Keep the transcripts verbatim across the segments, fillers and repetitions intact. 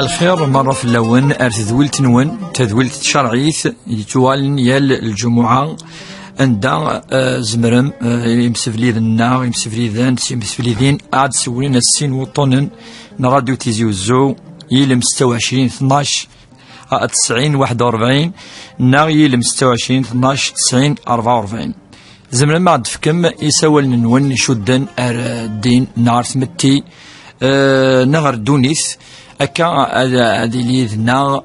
Lxir merra fell-awen ar tedwilt-nwen, tadwilt tcerɛit, yettwalen yal lǧumuɛa, anda, eh, zemrem, eh, imsebliden-nneɣ, imsebliden, imseblidin, ad d-sewlen sin wuṭṭunen n Radio Tizi Uzzu, yilem setta u ɛecrin tnac, a, tesɛin waḥed u rebɛin, neɣ yilem setta u ɛecrin tnac, tesɛin rebɛa u rebɛin. Tzemrem ad d-tefkem isawalen-nwen icudden ar, eh, ddin, neɣ ar tmetti, eh, neɣ ar ddunit. Akka ad, ad yili yid-neɣ,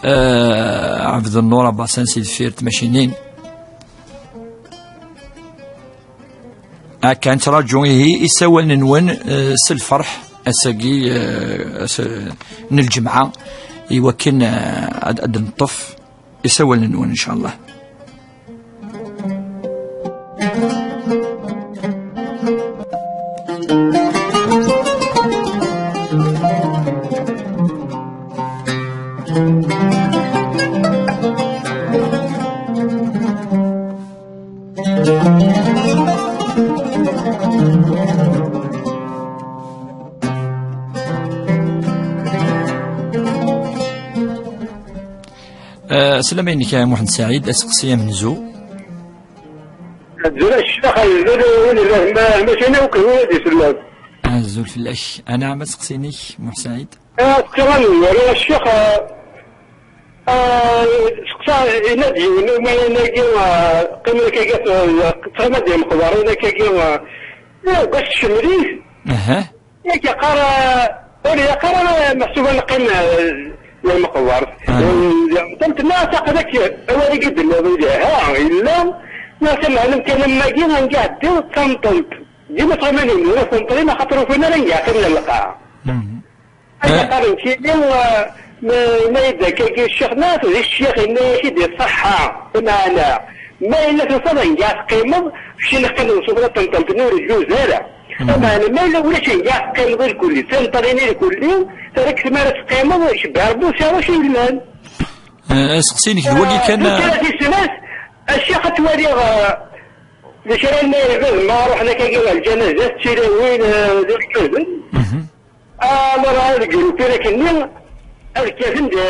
eh, Ɛebdennur Abasan si deffir tmacinin. Akka, nettraǧu ihi isawalen-nwen, eh, s lferḥ ass-agi, eh, ass, eh, n lǧemɛa, i wakken, eh, ad, ad neṭṭef isawalen-nwen, incallah. Eh, sslam-inek a Muḥend Saɛid, aseqsi amenzu. Azul a ccix, azul a win yellan, ma, ma kien akk win ad isellen. Azul fell-ak. Anɛam, aseqsi-inek, Muḥ Saɛid? Eh, aseqsi amenzu, a ccix, eh, eh, seqsa, yenna-d yiwen umayan-agi, eh, qqimen akkagi, eh, ttɣima-d imeqbaren akkagi, eh, eh, deg wass tcemmel-it. Aha. Yak yeqqar, eh, ur ilaq ara meḥsub ad neqqim, eh, di lmeqbert. Ah. Eh, tant-nneɣ taqlak awal i d-tenniḍ, ha, yella, neɣ tameɛlum kan am wagi, anga ɛeddiɣ d tameṭṭelt. Dima ttɣimin imura tenṭrim, axaṭer ur ufin ara anga qqimen lqaɛa. Mhm. Aya, eh, qqaren kini, eh, ma, ma yedda akkagi ccix-nneɣ, di ccix yenna-yak-id iṣeḥḥa, lameɛna, ma yella tufiḍ anga teqqimeḍ, keččini qqim di ṣṣufra n tenṭelt-nni ur yeǧǧuz ara. Mhm. Lameɛna, ma yella ulac anga teqqimeḍ irkelli, d tanṭalin irkelli, terra-k tmara teqqimeḍ, icebbeḥ Rebbi ur sɛiɣ wacu yellan. Eh, aseqsi-inek d wagi kan, eh, tura di snat, a ccix ad twaliḍ, eh, di kra n yirgazen, ma ruḥen akkagi ɣer lǧanaza, d tilawin, eh, d irgazen. Mhm. Amara ad gru tirak-nni, ad kkaten di,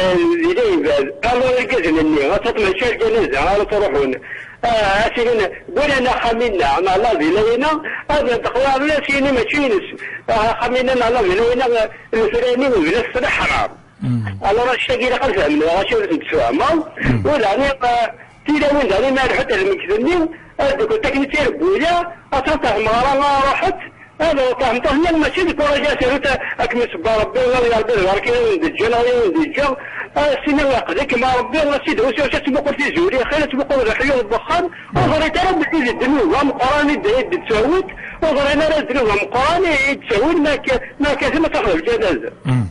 di laybal. Amara irgazen-nni, ad taṭmen car lǧanaza, ara ttruḥun. Ah, ad s-inin, wwin-aneɣ axxam-inna, neɣ lavillayna, ad d-, ad s-yini mačči ines. Ah, axxam-inna neɣ lavillayna, lefrani, d leḥram. Mm. Alors, anect-agi ilaq ad fehmen, ɣas ur tent-tfehmeḍ. Mm. Ula, niɣ, eh, tilawin daɣen ma lḥut ad lmegd-nni, ad d-kkent akken i tirebbuya, ad tent-tfehmeḍ ara ruḥet, ad tameṭṭut-nni mačči d kuraǧ ad terut akken isebba Rebbi, ad yerbi d barek i wen-d-ǧǧan, ɣer i wen-d-yeǧǧa, a s-iniɣ aql-ik ma Rebbi, a sidi, ur s-, ur s-ad tmuqul tizuri, xir ad tmuqul leḥyuḍ n wexxam, ur ẓrint ara belli d ddnub ameqqran i d-, i d-ttawit, ur ẓrin ara d ddnub ameqqran i, i d-ttawin, ma akka, ma akka, ma taxdem lǧanaza. Mm.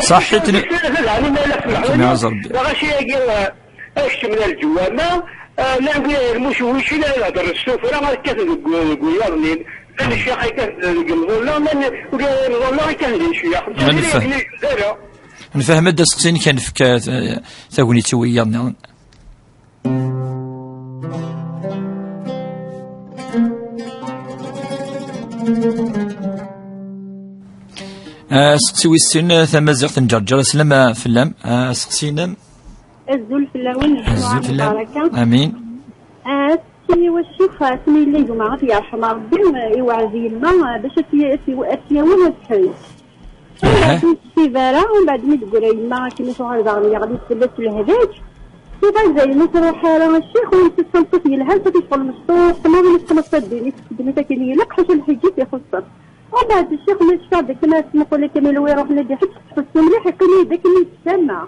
Ṣaḥḥit. Ǧmiɛ ẓerbi. Ɣaci agi, eh, akcem n lǧewwama, eh, llan wi lmucewwicin ad hedren s tuffra, ad kkaten deg, deg wiyaḍ-nni. Llan ccix ad kkaten deg lḍulla, llan wi lḍulla ad kkaten di ccix. Nfeh-, nfehhem-d aseqsi-nnek, ad nefk, eh, tagnit i wiyaḍ-nniḍen. Aseqsi wis sin, tamaziɣt n Ǧerǧer, aslama fell-am. Aseqsi-inem? Azul fell-awen, azul fell-am. Lbaraka. Amin. Aseqsi-iw a ccix, asmi yella gma, ad t-yerḥem Ṛebbi, iweɛɛed yemma, bac ad t-, ad t-, ad t-yawi ad t-ḥrez. Aha. Ur tettib ara, umbeɛd mi d-teggra yemma akken i tuɣal daɣen yeɣli-d fell-as lehlak. Tuɣal dayen ur truḥ ara a ccix, u nettat d tameṭṭut yelhan, tagi tecɣel mecṭuḥ, tmaḍi txelleṣ ddin-is, txeddem-it akken ilaq, ḥaca lḥiǧ i t-ixuṣṣen. Umbeɛd a ccix mi tecfa-d akken ad tmuqul akken ilwi iruḥen ad iḥeǧǧ, teḥbes tumliḥ, iqqim-iyi-d akken i yessama.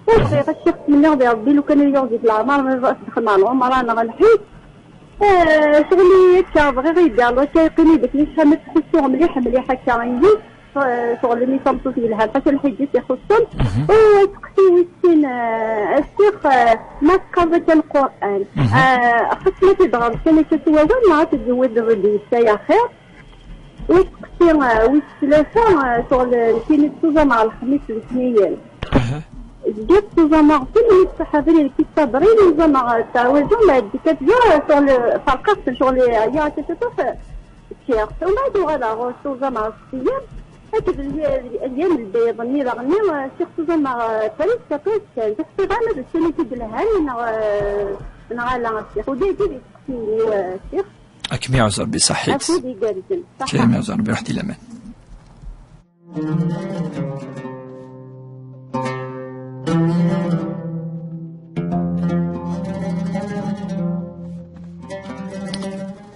Ur bɣiɣ a ccix, ttmenniɣ di Ṛebbi lukan ad iyi-yuɣ di leɛmer, ad d-xedmeɣ lɛumra neɣ lḥiǧ. Eh, ccɣel-iyi akka, bɣiɣ ad yi-d-yerḍel akka, yeqqim-iyi-d akken acḥal ma tettḥussuɣ mliḥ, mliḥ akka yid-s, eh, ccɣel-nni tameṭṭut yelhan, ḥaca lḥiǧ i t-ixuṣṣen. Mhm. U aseqsi wis sin, eh, a ccix, eh, ma teqqareḍ akka Lqur'an, mhm, eh, xas ma t-id-ɣer kan akka s wawal, neɣ ad t-id-tewwiḍ deg-s ay axir? U aseqsi, eh, wis tlata, eh, ccɣel nekkini ttuẓameɣ lexmis d letniyen. Aha. Zgiɣ ttuẓameɣ-ten, mi ṣṣaḥa abrid ki ṣṣabrin, uẓameɣ ttɛawazeɣ, mbeɛd di quatre jours, ccɣel ferqeɣ-ten, ccɣel ɛyiɣ akka ciṭuḥ, ččiɣ-t. Umbeɛd uɣaleɣ ttuẓameɣ s ssiyam. Akked l-, l-, ayyam lbayeḍ-nni daɣen, eh, surtout ma, eh, presque, presque, ur ẓriɣ ma d ssuq-nni i d-lhan neɣ, eh, neɣ ala, a Ssix. Ula d isteqsiyen-iw, eh, a Ssix. Ad kem-iɛuz Rebbi, ṣaḥit. Afud igerrzen. Ṣaḥa. Ad kem-iɛuz Rebbi, ruḥ di laman.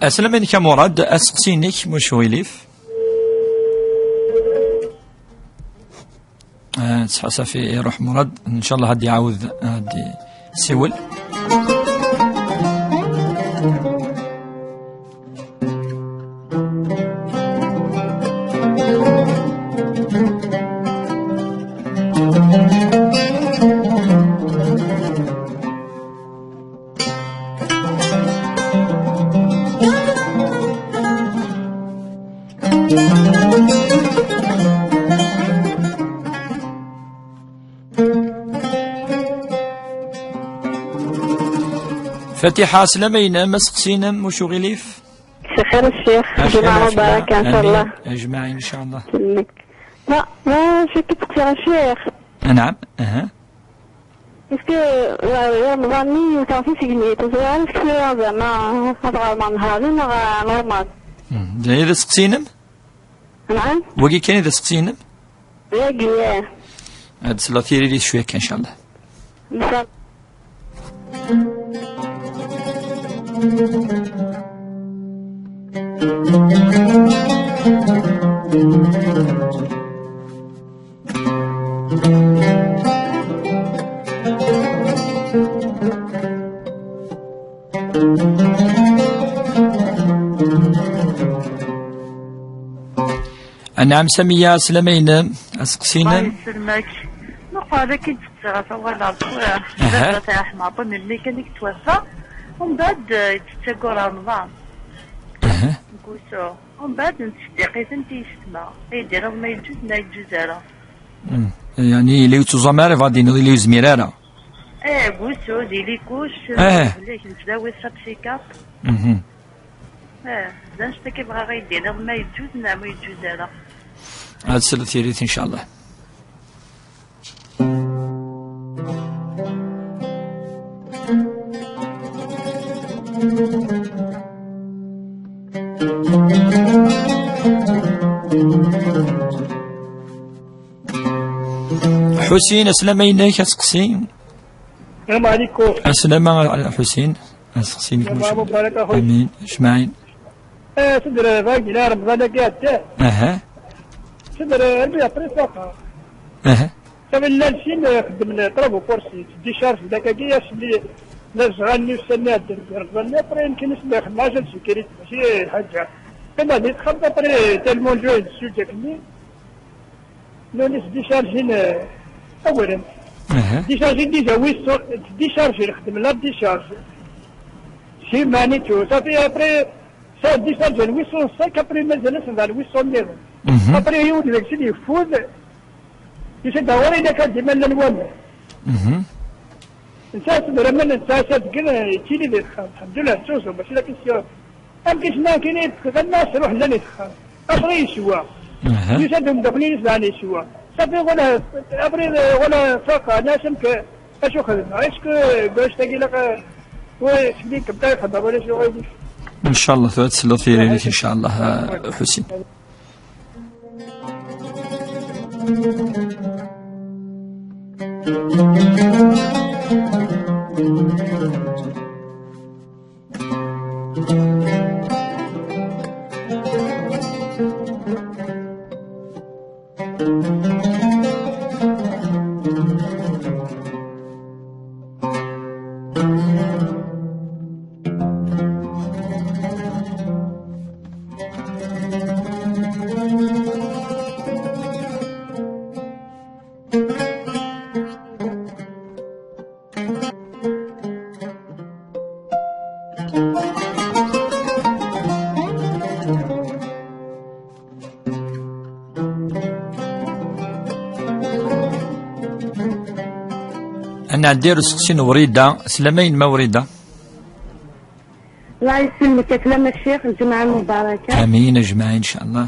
Aslam-inek a Murad, aseqsi-inek, muc uɣilif. Ah, ttḥasafi iruḥ Murad, ncallah ad iɛawed ad isiwel. Fatiḥa, aslama-inem, aseqsi-inem, muc uɣilif? Xir a Ccix, aslama, jmaɛ aslama. Mubaraka, ncallah. Amin, ajmaɛin, ncallah. Nek. Ma, ma, acu i k-id-sseqsiɣ a Ccix? Anɛam, aha. Est-ce que, euh, Remḍan-nni yewwet-aɣ tissegnit, ur ẓriɣ ara est-ce que zeɛma ad ɣermeɣ nehar-nni neɣ, euh, normal? Hmm, d aya i d aseqsi-inem? Nɛam? Wagi kan i d aseqsi-inem? Wagi, eh. Ad tesleḍ tiririt cwiya kan, ncallah. Ncallah. Anɛam Samiya, aslama-inem, aseqsi-inem. Allah yesselmek. Meqqar akken ttett ɣef awal ar tura. Aha. Baba Taḥma, melmi kan i yettwafa, umbeɛd, eh, yettett ayyur Remḍan. Aha. Deg wusu. Umbeɛd nettseddiq-iten i yessetma. Ay d-iniḍ ma yeǧǧuz, ma yeǧǧuz ara. Hmm. Yeɛni, yella ur yettuẓam ara, yebɣa ad d-iniḍ, yella ur yezmir ara. Eh, deg wusu, di likuc, eh, belli kemm tdawi s apsikap. Mhm. Eh, d anect-agi bɣiɣ ad yi-d-tiniḍ ma yeǧǧuz neɣ ma yeǧǧuz ara. Ad tesleḍ tiririt, ncallah. Ḥusin, aslama-inek, aseqsi. Asalaamu ɛalaykum. Asalaamu ɛalaykum Ḥusin. Aseqsi-inek. Jmaɛ mubaraka, a xuy. Amin. Ajmaɛin. Eh, sidra, bagi la Remḍan-agi iɛeddan. Aha. Sidra, armi après faqeɣ. Aha. Sami llan sin, eh, xeddmen les travaux forcés, décharge dagi, asmi la zɣan ussan-nni iɛeddan deg Remḍan-nni, après yemken-as la yexdem agent de sécurité, mačči ḥaǧa. Qqimeɣ di texxamt, après tellement joint sujet-nni. Nuni s décharge-in, eh, awren. Aha. Décharge-in déjà huit cents, décharge, nexdem la décharge. Si Manitou, ça fait après, ça décharge huit cent cinq, après mazal-asen daɣen huit cents nniḍen. Mhm. Après yiwen deg-sen yeffud, yusa-d ɣur-i la ka d-iman llan waman. Mhm. Netta s idrimen, netta s adgen, yettili di texxamt. Alḥemdullah, nettuẓum, mačči la question. Amek i s-nnan kini, txedmeɣ s ruḥ llan i texxamt. Après yeswa. Aha. Yusa-d umeddakel-ines daɣen yeswa. Safi, wala, après, wala faqeɣ, nnan-as amek, acu xedmeɣ? Est-ce que gauche-agi ilaq, oui, explique-m kan, xedmeɣ wala acu ɣilif. Ncallah, tura ad tesleḍ tiririt, ncallah, a Ḥusin. Ad nɛeddi ar useqsi n Wrida. Aslama-inem a Wrida. Allah yesselmek, aslama a Ccix, lǧemɛa mubaraka. Amin, ajmaɛin, ncallah.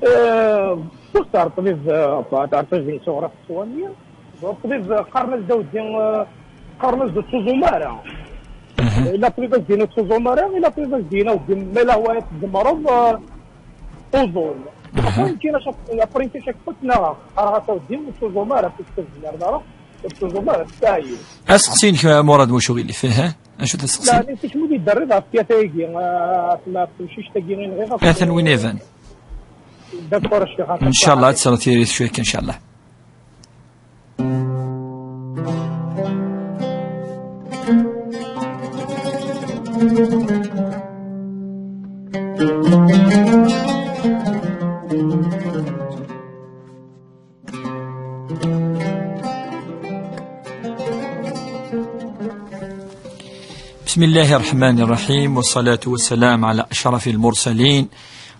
Eh, Bɣiɣ teɛreḍ ṭṭbib, eh, teɛreḍ ṭṭbib n suɣra tettwani. Ṭṭbib, eh, qqaren-as d awdi, eh, qqaren-as d ur ttuẓum ara. Ila ṭṭbib ad d-yini ur ttuẓum ara, ila ṭṭbib ad d-yini awdi, ma yella hwa tzemreḍ, eh, uẓum. Après, yemkin-as, après, yemkin-as ad t-nɣeɣ. Qqareɣ-as awdi ur ttuẓum ara, puisque ur tezmireḍ ara, ur ttuẓum ara, tettɛeyyiḍ. Aseqsi-inek, a Murad, wacu ɣilif? Aha, acu d aseqsi? La, nekk kmul iderrid ɣef tyata-agi, ah, ɣef temcict-agi i nɣiɣ. Atan win iban. D'accord, a Ccix. Ncallah ad tesɛu tiririt cwiya kan, ncallah. بسم الله الرحمن الرحيم، والصلاة والسلام على أشرف المرسلين،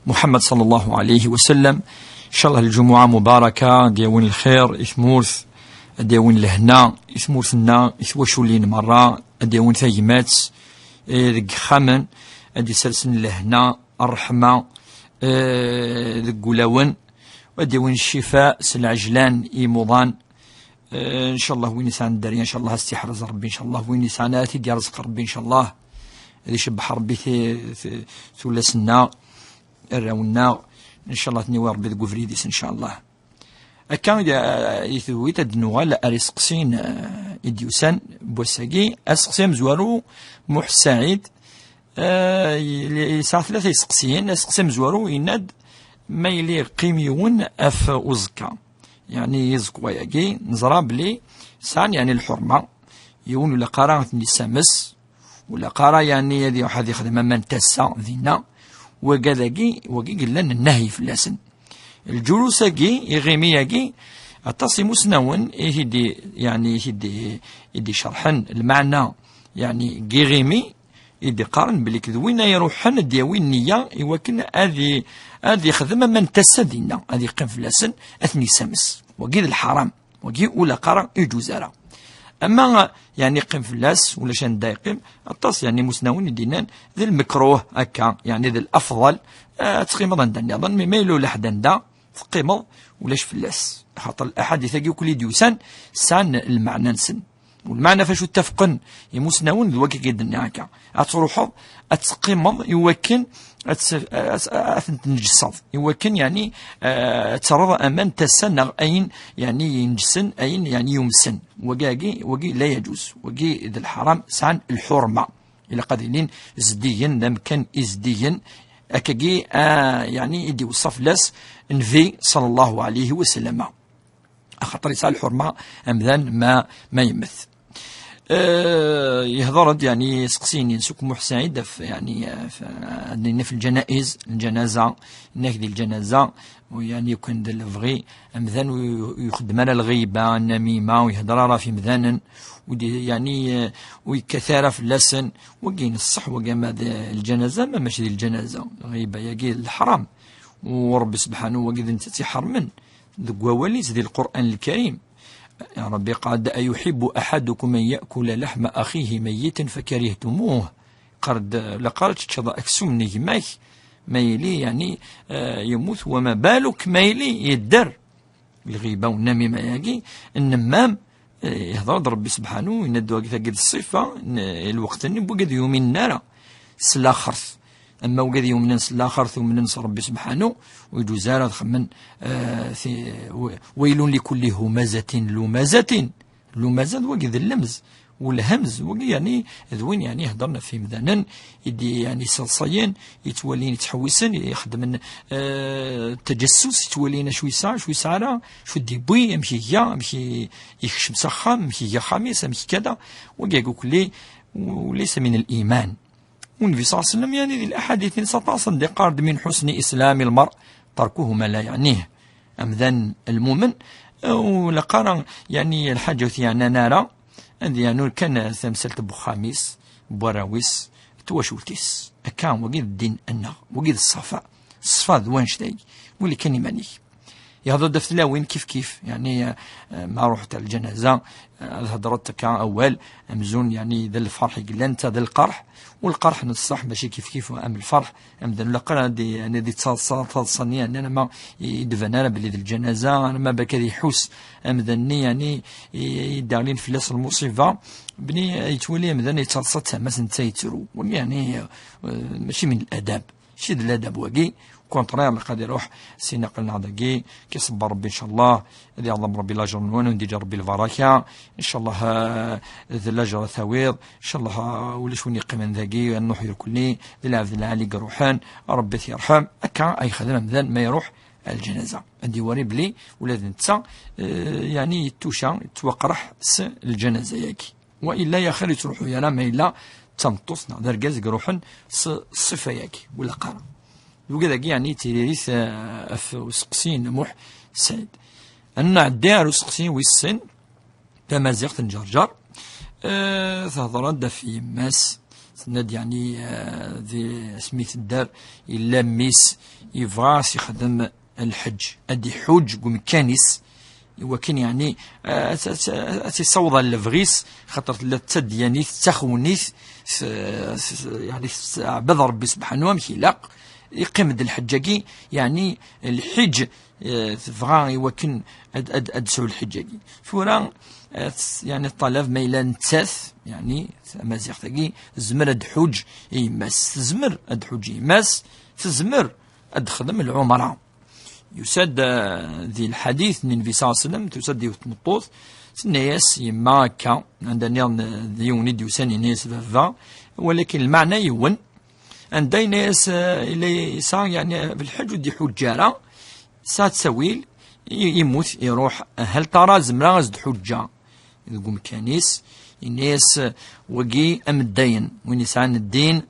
محمد صلى الله عليه وسلم. إن شاء الله الجمعة مباركة، ad d-yawin lxir i tmurt, ad d-yawin lehna i tmurt-nneɣ, i twaculin merra, ad d-yawin tagmat, eh, deg yexxamen, ad d-isersen lehna, ṛṛeḥma, eh, deg wulawen, ad d-yawin ccifa s lɛejlan i imuḍan. Eh, ncallah win yesɛan dderya, ncallah ad s-t-iḥrez Ṛebbi, ncallah win yesɛan ad t-id-yerẓeq Ṛebbi, ncallah ad icebbeḥ Ṛebbi ti-, ti-, tullas-nneɣ, arraw-nneɣ, ncallah ad ten-yawi Ṛebbi deg ubrid-is, ncallah. Akka i d, i tewwit ad d-nuɣal ar iseqsiyen, eh, i d-yusan n wass-agi. Aseqsi amezwaru, Muḥ Saɛid, eh, yesɛa tlata iseqsiyen. Aseqsi amezwaru yenna-d ma yella yeqqim yiwen ɣef uẓekka. Yeɛni iẓekwa-agi, neẓra belli sɛan, yeɛni, lḥurma, yiwen ur ilaq ara ad ten-yessames, ur ilaq ara, yeɛni, ad iruḥ ad ixdem aman n tasa dinna. Wagad-agi, wagi yellan nnahi fell-asen. Lǧulus-agi, iɣimi-agi, aṭas imusnawen i t-id-, yeɛni, i t-id-, i d-icerḥen lmeɛna, yeɛni, n yiɣimi, i d-iqqaren belli d win ay iruḥen ad d-yawi nniya i wakken ad i-, ad ixdem aman n tasa dinna, ad iqqim fell-asen, ad ten-yessames. Wagi d lḥaram. Wagi ur ilaq ara, ur iǧuz ara. Ama, yeɛni, qqim fell-as, ulac anda yeqqim, aṭas, yeɛni, imusnawen i d-yennan d lmekruh akka, yeɛni d lafḍal, eh, ad teqqimeḍ anda nniḍen, mi ma yella ulaḥedd anda, teqqimeḍ, ulac fell-as. Axaṭer laḥadit-agi akk i d-yusan sɛan lmeɛna-nsen. Lmeɛna f acu ttafqen imusnawen d wagi i d-nniɣ akka. Ad truḥeḍ, ad teqqimeḍ i wakken ad tt-, ad, ad ten-tneǧseḍ, i wakken, yeɛni, eh, ad terreḍ aman n tasa neɣ ayen, yeɛni, ineǧsen, ayen, yeɛni, yumsen. Wagi, wagi la yaǧuz, wagi d lḥaram, sɛan lḥurma. Ilaq ad ilin zeddigen, d amkan i zeddigen. Akkagi, ah, yeɛni, i d-iweṣṣa fell-as Nnbi ṣalla Llahu ɛalayhi wa sallam. Axaṭer yesɛa lḥurma amdan ma, ma yemmet. Eh, yehḍer-d, yeɛni, iseqsiyen-ines akk Muḥ Saɛid ɣef, yeɛni, ɣef, ad nini ɣef lǧanaiz, lǧanaza, inna-k di lǧanaza, u, yeɛni, kan d lebɣi, amdan ur, ur ixeddem ara lɣiba, nnamima, ur yehḍer ara ɣef yemdanen, u di, yeɛni, eh, ur yekkat ara fell-asen. Wagi n ṣṣeḥ, wagi ama d lǧanaza, ama mačči di lǧanaza. Lɣiba-yagi d leḥram. U Ṛebbi subḥanu, wagi d netta i tt-iḥermen deg wawal-is di Lqur'an Lkarim. Ṛebbi qal-d: "أيحب أحدكم أن يأكل لحم أخيه ميتا فكرهتموه." Qal-d, la qal teččeḍ aksum n gma-k, ma yili, yeɛni, eh, yemmut, وما بالك ma yili yedder. Lɣiba u nnamima-yagi, nnemmam, eh, yehḍer-d Ṛebbi subḥanu, yenna-d wagi tagi d ṣṣifa n, eh, lweqt-nni n wigad yuminen ara s laxert. Ama wigad yumnen s laxert, umnen s Ṛebbi subḥanu, ur iǧuz ara ad xemmen, eh, ti-, w-, ويل لكل همزة لمزة. Lumaza d wagi d llemz, u lhemz, wagi, yeɛni, d win, yeɛni, iheddren ɣef yimdanen, i d, yeɛni, iseḍsayen, yettwalin, yettḥewwisen, ixeddmen, eh, taǧassus, yettwalin acu yesɛa, acu yesɛa ara, acu d-yewwi, amek iga, amek i, yekcem s axxam, amek iga axxam-is, amek kada. Wagi akk-, وليس من الإيمان. U Nnbi ṣalla Llahu ɛalayhi wa sallam, yeɛni, di laḥadit-ines aṭas anda yeqqar-d: "من حسن إسلام المرء تركه ما لا يعنيه." Amdan lmumen, eh, ur ilaq ara, yeɛni, lḥaǧa ur t-yeɛnan ara, ad yernu kan tamsalt n wexxam-is, n warraw-is, n twacult-is. Akka, wagi d ddin-nneɣ, wagi d ṣṣafa. Ṣṣfa d wanect-agi. Wali kan iman-ik. Yehḍer-d ɣef tlawin kif kif, yeɛni, eh, eh, ma ruḥent ɣer lǧanaza, eh, ad hedrent akka awal, amzun, yeɛni, d lferḥ i yellan, netta d lqerḥ, u lqerḥ n ṣṣeḥ mačči kif kif am lferḥ, amdan ur ilaq ara ad, yeɛni, ad yettaḍsa taḍsa-nni, yeɛni, ama i d-iban ara belli d lǧanaza, ama bac ad iḥuss amdan-nni, yeɛni, i, i d-iɣlin fell-as lmuṣiba, bni yettwali amdan yettaḍsa d tama-s netta yettru. Wagi, yeɛni, eh, mačči min ladab. Mačči d ladab wagi, contraire, ilaq ad iruḥ s inaqlen-nneɣ dagi, ki ṣebber Rebbi, ncallah, ad iɛḍem Rebbi lajer-nwen, ad wen-d-yeǧǧ Rebbi lbaraka, ncallah, eh, d lajer ad tawiḍ, ncallah, eh, ulac win yeqqimen dagi, ad nruḥ irkelli, d lɛebd lɛali i iruḥen, Rebbi ad t-yerḥem, akka ay yexdem amdan ma iruḥ ar lǧanaza. Ad iwali belli ula d netta, eh, yeɛni yettuca, yettwaqreḥ s lǧanaza-yagi. Wa illa yaxir yettruḥu ara ma yella d tameṭṭut neɣ d argaz i iruḥen s ṣṣifa-yagi, wala qqaren. D wigad-agi, yeɛni, tiririt, eh, ɣef useqsi n Muḥ Saɛid. Ad nɛeddi ar useqsi wis sin, tamaziɣt n Ǧerǧer, eh, tehder-d ɣef yemma-s, tenna-d, yeɛni, eh, di asmi tedder, yella mmi-s yebɣa a s-yexdem lḥeǧ, ad iḥuǧ deg umkan-is, i wakken, yeɛni, ad, ad, ad tt-issaweḍ ɣer lebɣi-s, xaṭer tella d tadyanit, d taxewnit, t-, t-, yeɛni, tettɛebad Rebbi subḥanu amek ilaq, iqqim-d lḥeǧǧ-agi, yeɛni, lḥiǧ, eh, tebɣa i wakken ad, ad, ad tesɛu lḥeǧǧ-agi. Tura, eh, tes-, yeɛni, ṭṭalab ma yella nettat, yeɛni, tamaziɣt-agi, tezmer ad d-tḥuǧ i yemma-s, tezmer ad d-tḥuǧ i yemma-s, tezmer ad d-texdem lɛumra. Yusa-d, eh, di lḥadit n Nnbi ṣalla Llahu ɛalayhi wa sallam, tusa-d yiwet n tmeṭṭut, tenna-yas yemma akka, anda nniḍen d yiwen i d-yusan, yenna-yas: "Baba", walakin lmeɛna yiwen, anda yenna-yas, eh, yella yesɛa, yeɛni, ɣef lḥeǧ ur d-iḥuǧǧ ara, tesɛa ttawil, i-, yemmut, iruḥ, hal tara zemreɣ ad s-d-ḥuǧǧeɣ deg umkan-is? Yenna-yas, eh, wagi ameddayen, win yesɛan ddin,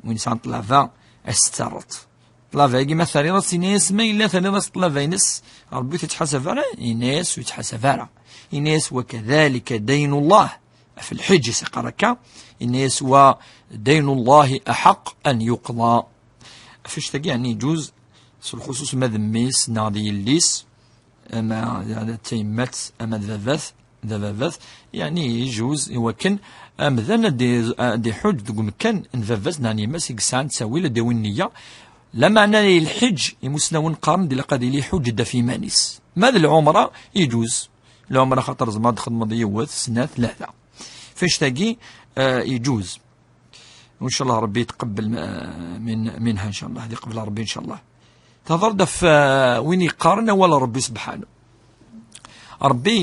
win yesɛan ṭṭlaba, ad s-tt-terreḍ. Ṭṭlaba-agi ma terriḍ-as, yenna-yas, ma yella terriḍ-as ṭṭlaba-ines, Ṛebbi ur t-ittḥasab ara? Yenna-yas, ur yettḥasab ara. Yenna-yas, "وكذلك دين الله." Ɣef lḥeǧ i s-iqqar akka, yenna-yas, "ودين الله أحق أن يقضى." Ɣef annect-agi, yeɛni, yeǧuz, s lxuṣuṣ ma d mmi-s neɣ d yelli-s, ama d tayemmat, ama d baba-t, d ababat, yeɛni yejuz i wakken amdan ad d-, ad d-iḥuǧ deg umkan n baba-s neɣ n yemma-s i yesɛan ttawil ad d-yawi nniya. Lameɛna lḥiǧ, imusnawen qqaren-d ilaq ad yili iḥuǧ-d ɣef yiman-is. Ma d lɛumra, yejuz. Lɛumra xaṭer tzemreḍ ad txedmeḍ yiwet, snat, tlata. F annect-agi, eh, yejuz. وإن شاء الله ربي يتقبل، آه، من، منها إن شاء الله، هذه قبل ربي إن شاء الله. Teḍra-d ɣef, ah, win yeqqaren awal n Ṛebbi subḥanu. Ṛebbi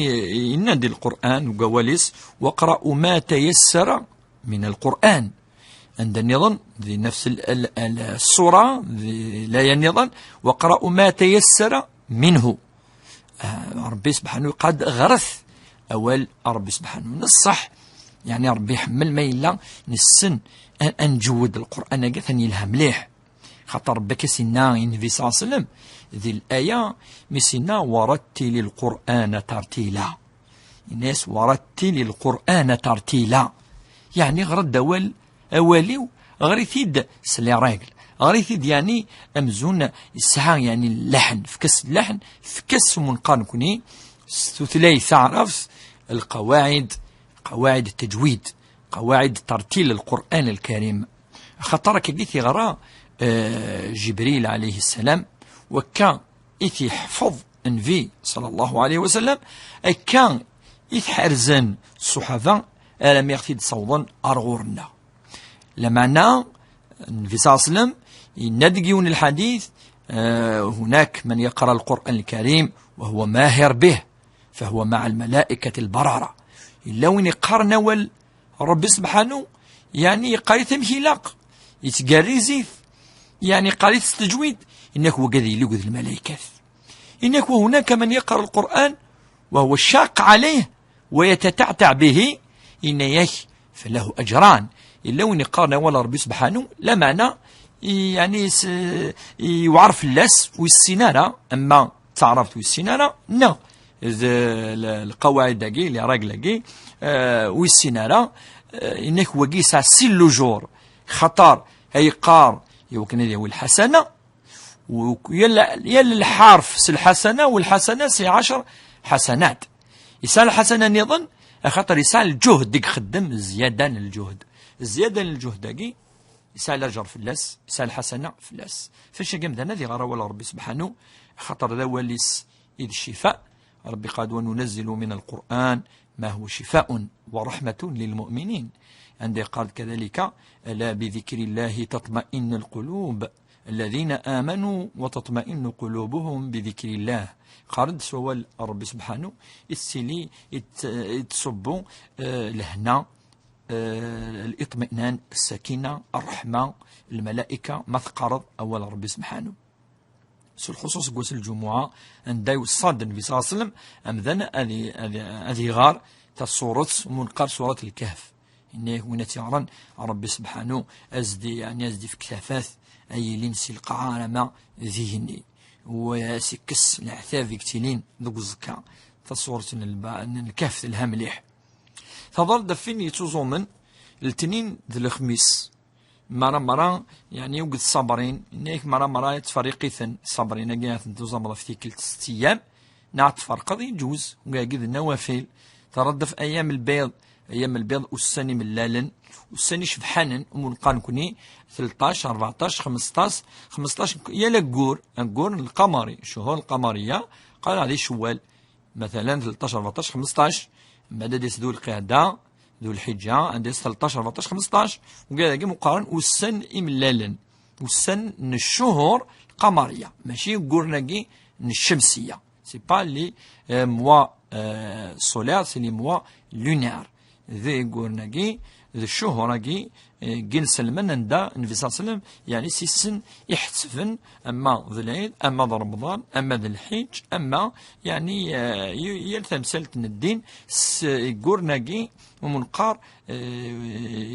yenna-d di Lqur'an, deg wawal-is: "واقرأوا ما تيسر من القرآن." Anda nniḍen, di nefs al-, al-, al-, ṣṣura, di laya nniḍen: "واقرأوا ما تيسر منه." Ah, Ṛebbi subḥanu yeqqar-d ɣret awal n Ṛebbi subḥanu. Neṣṣeḥ, yeɛni Ṛebbi iḥemmel ma yella nessen a-, ad nǧewwed Lqur'an-agi, atan yelha mliḥ. Xaṭer Ṛebbi akka s-inna i Nnbi صلى الله عليه وسلم di laya, mi s-inna: "ورتل القرآن ترتيلا." Yenna-yas: "ورتل القرآن ترتيلا." Yeɛni ɣer-d awal, awal-iw, ɣer-it-id s les règles. Ɣer-it-id, yeɛni, amzun yesɛa, yeɛni, llaḥen. Efk-as llaḥen, efk-as, umenqar nekni, s tutlayt taɛrabt, lqawaɛid, qawaɛid ttejwid, qawaɛid tertil Lqur'an Lkarim. Axaṭer akkagi i t-iɣra, eh, Jibril alayhi ssalam, wakka i t-iḥfeḍ Nnbi, ṣalla Llahu ɛalayhi wa sallam, akka i t-ḥerzen ṣṣuḥaba, armi i ɣ-t-id-ssawḍen ar ɣur-nneɣ. Lameɛna, Nnbi ṣalla Llahu ɛalayhi wa sallam yenna-d deg yiwen n lḥadit, eh, "هناك من يقرأ القرآن الكريم وهو ماهر به، فهو مع الملائكة البررة." Yella win yeqqaren awal Ṛebbi subḥanu, yeɛni yeqqar-it amek ilaq, yettgerriz-it, yeɛni yeqqar-it s tejwid, yenna-k wagi ad yili akked lmalaykat. Yenna-k: "وهناك من يقرأ القرآن وهو شاق عليه ويتتعتع به", yenna-yak: "فله أجران." Yella win yeqqaren awal Ṛebbi subḥanu, lameɛna, yeɛni s-, yewɛer fell-as, ur yessin ara, ama d taɛrabt ur yessin ara, neɣ d l-, lqawaɛid-agi, les règles-agi, eh, ur yessin ara, eh, yenna-k wagi yesɛa sin lujur, xaṭer ay yeqqar i wakken ad yawi lḥasana, u yal, yal lḥarf s lḥasana, u lḥasana s ɛecr ḥasanat. Yesɛa lḥasana nniḍen, axaṭer yesɛa lǧuhd i ixeddem, zzyada n lǧuhd. Zzyada n lǧuhd-agi, yesɛa laǧer fell-as, yesɛa lḥasana fell-as. F annect-agi amdan ad iɣer awal Ṛebbi subḥanu, axaṭer d awal-is i d ccifa. Ṛebbi qal-d: "وننزل من القرآن ما هو شفاء ورحمة للمؤمنين." Anda yeqqar-d kadalika: "ألا بذكر الله تطمئن القلوب، الذين آمنوا وتطمئن قلوبهم بذكر الله." Qqaren-d s wawal Ṛebbi subḥanu, i tettili, i t-, i tettṣubbu, eh, lehna, eh, الاطمئنان، السكينة، الرحمة، الملائكة، ma teqqareḍ awal Ṛebbi subḥanu. S lxuṣuṣ deg wass n lǧumuɛa, anda iweṣṣa-d Nnbi ṣalla Llahu ɛalayhi wa sallam amdan ad i-, ad i-, ad iɣer taṣuret umi neqqar Surat Lkehf. Yenna-yak win ad tt-iɣren, Ṛebbi subḥanu, ad s-d-, yeɛni ad s-d-ifk tafat, ay yilin si lqaɛa arama d igenni, u ad s-ikkes leɛtab i yettilin deg uẓekka. Taṣuret n lba-, n Lkehf telha mliḥ. Teḍra-d ɣef win yettuẓumen letnin d lexmis. Mara, mara, yeɛni, akked ṣṣabrin, yenna-yak mara, mara, yettferriq-iten ṣṣabrin-agi, ad ten-tuẓameḍ ɣef tikkelt s ttiyam, neɣ ad tferqeḍ, yeǧuz, wagi d nnawafil. Teḍra-d ɣef ayam lbiḍ, ayam lbiḍ ussan imellalen, ussan icebḥanen, umi neqqar nekni, tleṭṭac, rbeɛṭac, xmesṭac, xmesṭac, yal aggur, aggur n lqamari, cchuhur lqamariya, qqaren ɛdi Cewwal. Matala, tleṭṭac, rbeɛṭac, xmesṭac, mbeɛd ad d-yas Dul Qɛida, Dul Ḥiǧǧa, ad d-yas tleṭṭac, rbeɛṭac, xmesṭac, wigad-agi meqqaren ussan imellalen, ussan n cchuhur lqamariya, mačči ugguren-agi n ccemsiya. C'est pas les, euh, mois, euh, solaires, c'est les mois lunaires. D igguren-agi, d cchuhur-agi, eh, n yinselmen anda Nnbi ṣalla Llahu ɛalayhi wa sallam, yeɛni s-issen i ḥettben, ama d Lɛid, ama d Remḍan, ama d Lḥiǧ, ama, yeɛni, eh, y-, yal tamsalt n ddin s igguren-agi umi neqqar, eh,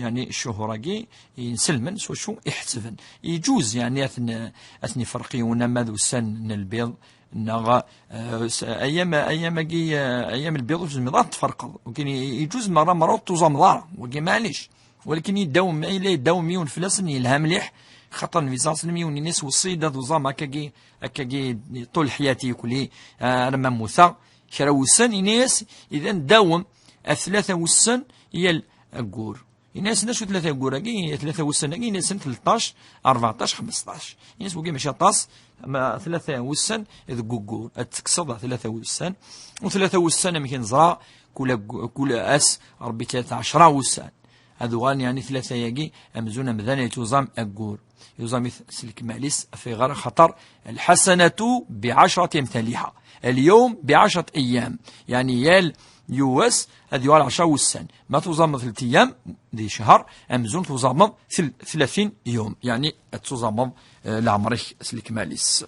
yeɛni cchuhur-agi n yinselmen s wacu i ḥettben. Yeǧuz, yeɛni, ad ten-, ad ten-iferq yiwen ama d ussan n lbiḍ, neɣ, eh, s-, ayam, ayam-agi, eh, ayam lbiḍ ur tezmireḍ ad tferqeḍ. Walakin i-, yeǧuz mara, mara ur tuẓameḍ ara. Wagi maɛlic. Walakin yedawem, ma yella yedawem yiwen fell-asen, yelha mliḥ, Xaṭer Nnbi ṣalla Llahu ɛalayhi wa sallam yiwen ini-as: "Weṣṣi-yi-d ad uẓameɣ akkagi, akkagi ṭul ḥyati, akk-, ah, arma mmuteɣ." Kra wussan, ini-as: "Idan dawem ɣef tlata wussan yal aggur." Ini-asen: "D acu tlata aggur-agi, tlata wussan-agi?" Ini-asen: "Tleṭṭac, rbeɛṭac, xmesṭac." Ini-as: "Wagi mačči aṭas, ma tlata wussan deg uggur, ad tekkseḍ tlata wussan." U tlata wussan, amek i neẓra, kul aggu-, kul ass, Ṛebbi tlata ɛecra wussan. Ad uɣalen, yeɛni, tlata-agi, amzun amdan yettuẓam aggur. Yuẓam-it s lekmal-is, ɣef ayɣer? Axaṭer: "Lḥasanatu biɛecrati amtaliha, alyawm biɛecrati ayyam." Yeɛni, yal yiwwas ad yuɣal ɛecra wussan. Ma tuẓameḍ telt ayyam di ccher, amzun tuẓameḍ tel-, tlatin yum. Yeɛni, ad tuẓameḍ, eh, leɛmer-ik s lekmal-is.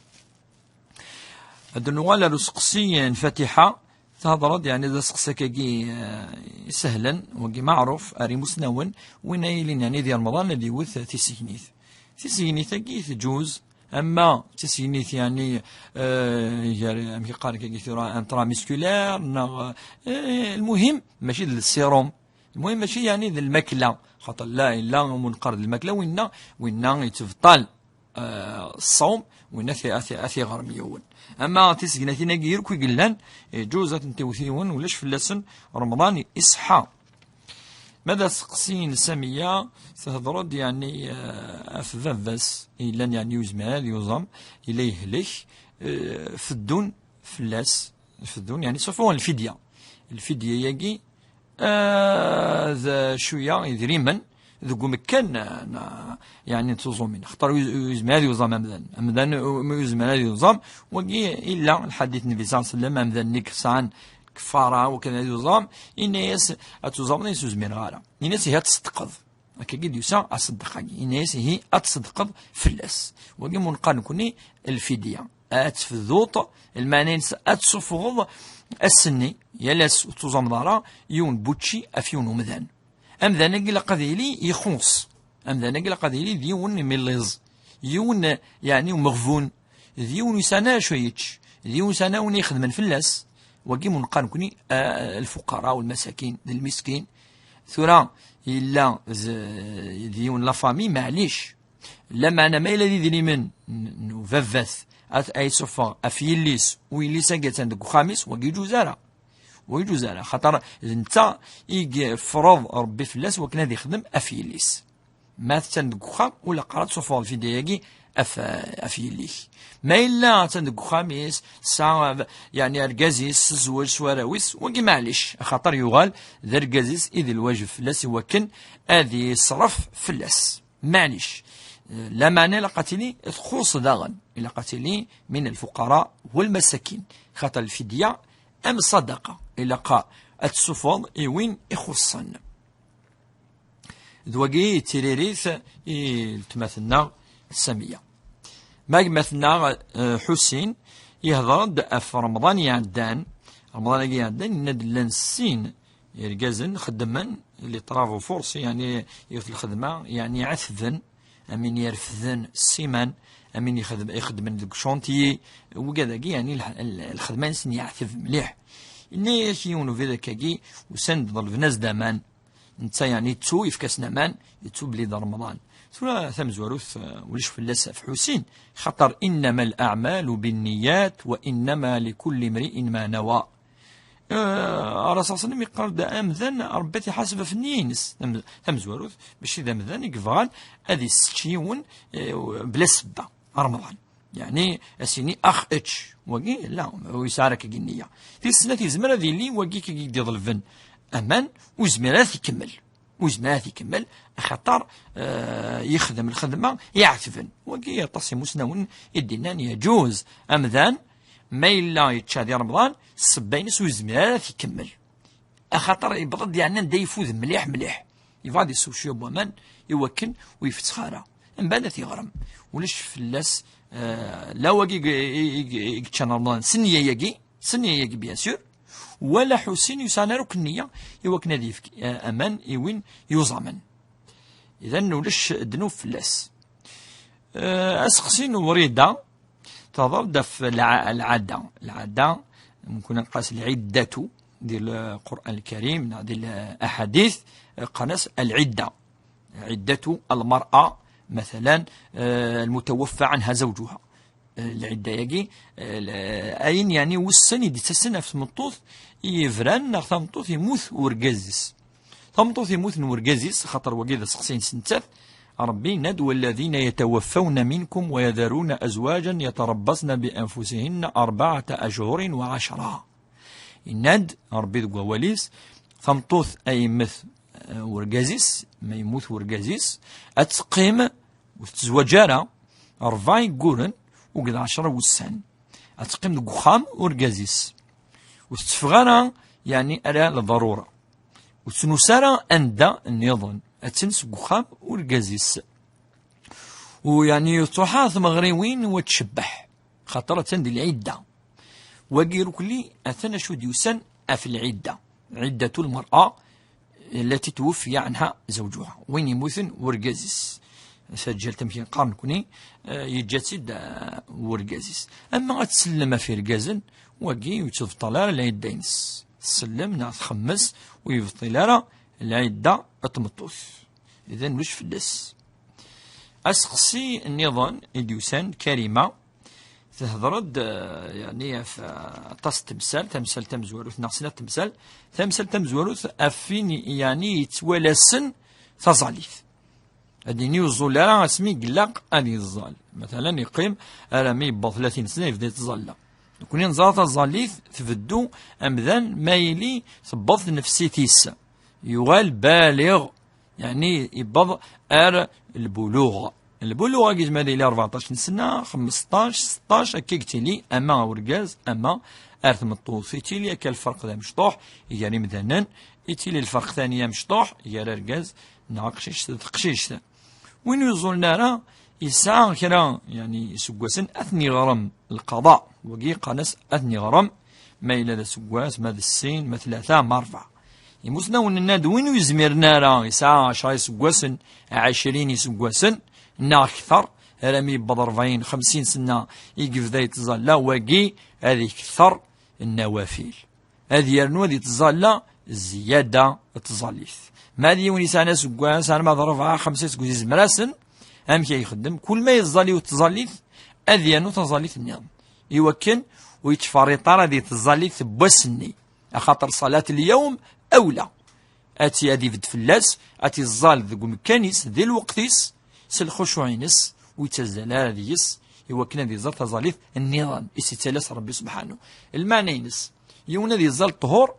Ad nuɣal ar useqsi n Fatiḥa. Thedreḍ, yeɛni, d aseqsi akkagi, eh, isehlen, wagi maɛruf, ar imusnawen, win ay yilin, yeɛni, di Remḍan ad iwet tisegnit. Tisegnit-agi teǧuz, ama tisegnit, yeɛni, eh, gar, amek i qqaren akkagi tura, intramusculaire, neɣ, eh, lmuhim, mačči d lsirum, lmuhim, mačči, yeɛni, d lmakla, xaṭer la, yella umunqar d lmakla, winna, winna yettebṭal, eh, ṣṣawm, winna ad t-, ad t-, ad t-iɣrem yiwen. Ama tisegnatin-agi irk i yellan, iǧuz ad tent-iwet yiwen, ulac fell-asen, Remḍan iṣeḥḥa. Ma d aseqsi n Samiya, thedreḍ, yeɛni, eh, ɣef baba-s, yellan, yeɛni, ur yezmir ad yuẓam, yella yehlek, eh, feddun fell-as, feddun, yeɛni, ssufuɣen lfidya. Lfidya-agi, eh, d cwiya idrimen deg umekkan, eh, n, yeɛni, n tuẓumin. Xaṭer ur yez-, ur yezmir ad yuẓam amdan. Amdan, eh, ur yezmir ad yuẓam. Wagi illa lḥadit n Nnbi ṣalla Llahu ɛalayhi wa sallam, amdan-nni yesɛan kfara, wakken ad yuẓam, yenna-yas: "Ad tuẓameḍ." Yenna-yas: "Ur zmireɣ ara." Yenna-yas: "Ihi ad tṣeddqeḍ." Akkagi d-yusa aṣeddeq-agi. Yenna-yas: "Ihi ad tṣeddqeḍ fell-as." Wagi munqar nekkni lfidya. Ad tefduḍ, lmeɛna-ines ad tessufɣeḍ ass-nni, yal ass ur tuẓameḍ ara, yiwen n wučči ɣef yiwen umdan. Amdan-agi ilaq ad yili ixuṣ. Amdan-agi ilaq ad yili d yiwen imillaẓ. Yiwen, yeɛni, umeɣbun. D yiwen ur yesɛan ara acu yečč. D yiwen ur yesɛan ara win ixedmen fell-as. Wagi munqar nekkni, ah, lfuqara u lmasakin, d lmiskin. Tura yella d, d yiwen la famille, maɛlic. Lameɛna ma yella d idrimen n, n ubabat, at-, ay suffeɣ ɣef yelli-s, u yelli-s-agi attan deg uxxam-is, wagi ur yeǧuz ara. Ur yeǧuz ara, xaṭer d netta i yefreḍ Ṛebbi fell-as wakken ad ixdem ɣef yelli-s. Ma attan deg uxxam, ur ilaq ara ad tsuffɣeḍ lfidya-agi ɣef, ɣef yelli-k. Ma yella attan deg uxxam-is, tesɛa, yeɛni, argaz-is, tezweǧ s warraw-is, wagi maɛlic, axaṭer yuɣal d argaz-is i d lwajeb fell-as i wakken ad yeṣref fell-as. Maɛlic. Lameɛna ilaq ad tili txuṣ daɣen. Ilaq ad tili min lfuqara walmasakin. Xaṭer lfidya am ṣṣadaqa. Ilaq ad tessufɣeḍ i win ixuṣṣen. D wagi i d tiririt i letma-tneɣ Samiya. Ma gma-tneɣ, eh, Ḥusin, yehder-d ɣef Remḍan iɛeddan. Remḍan-agi iɛeddan, yenna-d llan sin irgazen xeddmen les travaux forcés, yeɛni yiwet lxedma, yeɛni ɛetben, amin yerfden ssiman, amin ixedm-, ixeddmen deg ucantiyi, wigad-agi, yeɛni lḥ-, l-, lxedma-nsen yeɛteb mliḥ. Yenna-yak yiwen ubrid akkagi, usan-d ḍelben-as-d aman. Netta, yeɛni, yettu, yefka-asen aman, yettu belli d Remḍan. Tura tamezwarut, eh, ulac fell-as ɣef Ḥusin, xaṭer: "Innama al-aɛmalu binniyat wa innama likulli imri'in ma nawa." Eh, Ṛṛasul ṣalla Llahu ɛalayhi wa sallam yeqqar-d: "Amdan, Ṛebbi ad t-iḥaseb ɣef nniya-ines." Tam-, tamezwarut, mačči d amdan i yebɣan ad isečč yiwen, eh, bla sebba, Remḍan. Yeɛni, ad s-yini: "Ax, ečč." Wagi, la, ur yesɛi ara akkagi nniya. Tis snat, yezmer ad yili wagi akkagi i d-iḍelben aman, ur yezmir ara ad t-ikemmel. Ur yezmir ara ad t-ikemmel, axaṭer, eh, yexdem lxedma iɛetben. Wagi aṭas imusnawen i d-innan yeǧuz amdan, ma yella yečča di Remḍan, ssebba-ines ur yezmir ara ad t-ikemmel. Axaṭer yewweḍ-d, yeɛni, anda yeffud mliḥ, mliḥ. Yebɣa ad isew cwiya n waman i wakken ur ifettex ara. Mbeɛd ad t-iɣrem. Ulac fell-as, eh, la wagi i, i, i, i yeččan Remḍan s nniya-agi, s nniya-agi, bien sûr, wala Ḥusin ur yesɛan ara akk nniya i wakken ad yefk, eh, aman i win yuẓamen. Idan ulac ddnub fell-as. Eh, aseqsi n Wrida, tehder-d ɣef lɛa-, lɛada. Lɛada, mumkin ad nqas lɛiddatu di Lqur'an Lkarim, neɣ di laḥadit, eh, qqaren-as lɛidda. Ɛiddatu lmar'a, Matala, eh, lmutawaffa anha zawǧuha. Eh, lɛidda-yagi, eh, l-, ayen, yeɛni, wussan i d-ittasen ɣef tmeṭṭut yebran neɣ tameṭṭut yemmut urgaz-is. Tameṭṭut yemmuten urgaz-is, xaṭer wagi d aseqsi-ines nettat, Ṛebbi yenna-d: "والذين يتوفون منكم ويذرون أزواجا يتربصن بأنفسهن أربعة أشهر وعشرة". Yenna-d Ṛebbi deg wawal-is, tameṭṭut ay yemmet, eh, urgaz-is, ma yemmut urgaz-is, ad teqqim, ur tettezwaǧ ara, ṛebɛa igguren, uged ɛecra wussan. Ad teqqim deg uxxam urgaz-is. Ur tetteffeɣ ara, yeɛni, ala lḍerura. Ur tettnusu ara anda nniḍen. Attan seg uxxam urgaz-is. U, yeɛni, ur tettruḥ ara tmeɣriwin u ad tcebbeḥ. Xaṭer attan di lɛidda. Wagi irukli, atan acu d-yusan ɣef lɛidda. عدة المرأة التي توفي عنها زوجها. Win yemmuten urgaz-is. Taǧǧalt amek i neqqar nekni, eh, yeǧǧa-tt-id, eh, urgaz-is. Ama ad tsellem ɣef irgazen, wagi ur yettebṭal ara lɛidda-ines. Tsellem neɣ txemmes, ur yebṭil ara lɛidda n tmeṭṭut. Idan ulac fell-as. Aseqsi nniḍen i d-yusan, Karima, tehder-d, eh, yeɛni, ɣef, eh, aṭas n temsal, tamsalt tamezwarut neɣ snat temsal, tamsalt tamezwarut ɣef win, yeɛni, yettwalasen taẓallit. Ad yini ur ẓẓul ara asmi i ilaq ad yeẓẓal. Matalan, yeqqim armi yewweḍ tlatin sna yebda yettẓalla. Nekni neẓra taẓallit tbeddu amdan ma yili tewweḍ tnefsit-is. Yuɣal baliɣ, yeɛni yewweḍ ar lbuluɣ. Lbuluɣ-agi yezmer ad yili rbeɛṭac n sna, xmesṭac, seṭṭac, akka i yettili, ama urgaz, ama ar tmeṭṭut. Yettili akka lferq d amecṭuḥ gar imdanen, yettili lferq thani amecṭuḥ gar argaz neɣ aqcic d teqcict. Win ur yeẓẓulen ara, yesɛa kra, yeɛni, iseggasen, ad ten-yeɣrem lqaḍa. Wagi qqaren-as ad ten-yeɣrem, ma yella d aseggas, ma d sin, ma tlata, ma rebɛa. Imusnawen nnan-d win ur yezmiren ara, yesɛa ɛecra iseggasen, ɛecrin iseggasen, neɣ kter, armi yewweḍ rebɛin, xemsin sna i yebda yettẓalla, wagi ad ikter nnawafil. Ad yernu ad yettẓalla zzyada n tẓallit. Ma d yiwen yesɛan aseggas, arma d rebɛa, xemsa iseggasen, yezmer-asen, amek ay ixeddem? Kul ma yeẓẓal yiwet tẓallit, ad yernu taẓallit nniḍen, iwakken ur yettferriṭ ara di tẓallit n wass-nni, axaṭer ṣalat lyawm awla. Ad tt-, ad ibedd fell-as, ad tt-iẓẓal deg umekkan-is, di lweqt-is, s lxucuɛ-ines, ur yettazzal ara deg-s, iwakken ad iẓẓal taẓallit nniḍen i s-yettalas Ṛebbi subḥanu. Lmeɛna-ines, yiwen ad iẓẓal ṭṭhur,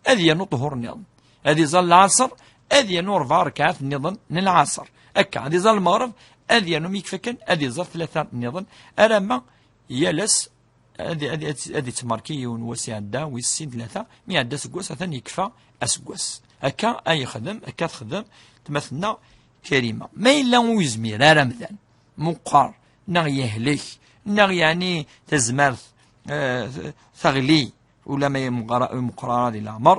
ad yernu ṭṭhur nniḍen. Ad iẓẓal lɛaṣer, ad yernu rebɛa ṛekɛat nniḍen n lɛaṣer. Akka, ad iẓẓal lmeɣreb, ad yernu mi yekfa kan, ad iẓẓal tlata nniḍen, alamma yal ass ad, ad, ad, ad ittmerki yiwen wass iɛedda, wis sin, tlata, mi iɛedda aseggas, atan yekfa aseggas. Akka ay yexdem, akka texdem tmatna Karima. Ma yella ur yezmir ara amdan, meqqer, neɣ yehlek, neɣ yeɛni tazmert, eh, teɣli, ula ma yemɣer-, meqqer ara di leɛmer,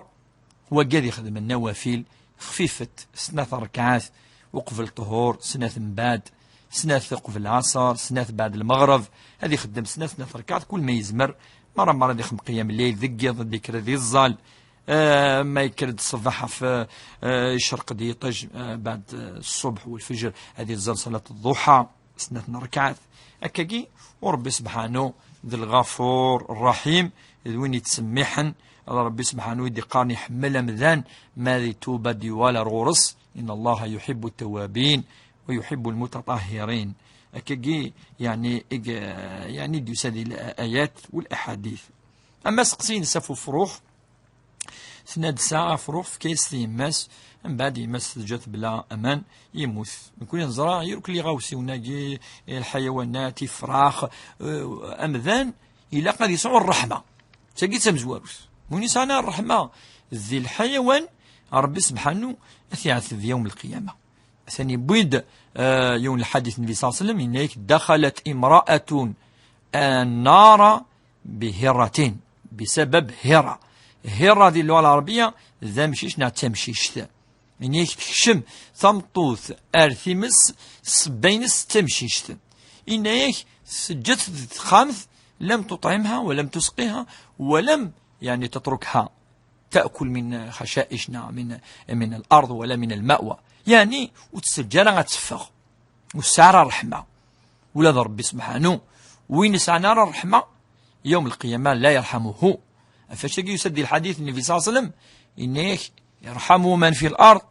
wagi ad ixdem nnawafil xfifet, snat ṛekɛat uqbel ṭṭhur, snat mbeɛd, snat uqbel lɛaṣer, snat beɛd lmeɣreb, ad ixdem snat, snat ṛekɛat kul ma yezmer, merra merra ad ixdem qiyam lleyl deg yiḍ, ad yekker ad iẓẓal, eh, ma yekker-d ṣṣbeḥ ɣef, eh, icreq-d yiṭij, eh, beɛd, eh, ṣṣubḥ u lfejr, ad iẓẓal ṣalat ḍḍuḥa. Snat n ṛekɛat. Akkagi, u Ṛebbi sebḥanu d lɣafur ṛṛaḥim, d win yettsemmiḥen, d Ṛebbi sebḥanu i d-iqqaren iḥemmel amdan, ma ad itub ad d-yuɣal ar ɣur-s, إن الله يحب التوابين ويحب المتطهرين. Akkagi, yeɛni, i g-, yeɛni d-yusa di l-ayat u l-aḥadit. Ama aseqsi-ines ɣef ufrux, Tenna-d tesɛa afrux, tefka-yas-t i yemma-s, mbeɛd yemma-s teǧǧa-t bla aman, yemmut. Nekkni neẓra irkel iɣawsiwen-agi, lḥayawanat, ifrax, eh, amdan, ilaq ad yesɛu ṛṛeḥma. D tagi d tamezwarut. Win yesɛan ṛṛeḥma di lḥayawan, Ṛebbi sebḥanu ad t-iɛeteb yawm lqiyama. Atan yewwi-d, eh, yiwen lḥadit Nnbi ṣalla Llahu ɛalayhi wa sallam, yenna-yak: دخلت امرأة النار بهرة، بسبب هرة. هرة di lluɣa lɛerbiya d amcic neɣ d tamcict. Yenna-yak tekcem tameṭṭut ar times, ssebba-ines d tamcict. Yenna-yak teǧǧa-tt di texxamt, لم تطعمها ولم تسقها ولم، يعني، تتركها تأكل من خشائشنا، من، من الأرض ولا من المأوى. يعني، ur tt-teǧǧa ara ad teffeɣ. ur tesɛi ara ṛṛeḥma. Ula d Ṛebbi subḥanu, win ur yesɛan ara ṛṛeḥma, yawm lqiyama la yerḥamuhu. Ɣef wacagi yusa-d di lḥadit n Nnbi ṣalla Llahu ɛalayhi wa sallam, yenna-yak: "Irḥamu man fi l-ard,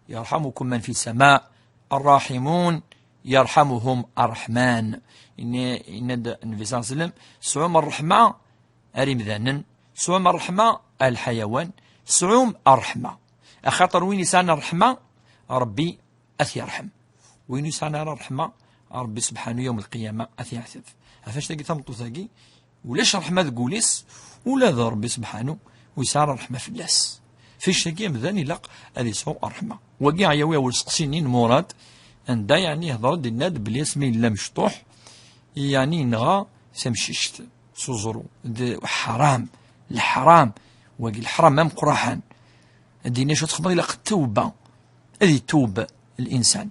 yarḥamukum man fi s-sama, arraḥimun yarḥamuhum arraḥman." Yenna-, yenna-d Nnbi ṣalla Llahu ɛalayhi wa sallam: "Sɛum ṛṛeḥma ar imdanen, sɛum ṛṛeḥma ar lḥayawan, sɛum ṛṛeḥma." Axaṭer win yesɛan ṛṛeḥma, Ṛebbi ad t-yerḥem. Win ur yesɛan ara ṛṛeḥma, Ṛebbi subḥanu yawm lqiyama ad t-yeɛteb. Ɣef wacagi tameṭṭut-agi, ulac ṛṛeḥma deg wul-is, ula d Ṛebbi subḥanu ur yesɛi ara ṛṛeḥma fell-as. Ɣef wacagi amdan ilaq ad yesɛu ṛṛeḥma. Wagi ɛyawi awal seqsi-nni n Murad, anda yeɛni yehder-d, yenna-d belli asmi yella mecṭuḥ, yeɛni yenɣa tamcict s uẓru. D ḥram, leḥram, wagi leḥram ameqqraḥan. Ad d-yini acu txedmeḍ, ilaq tawba. Ad itub linsan.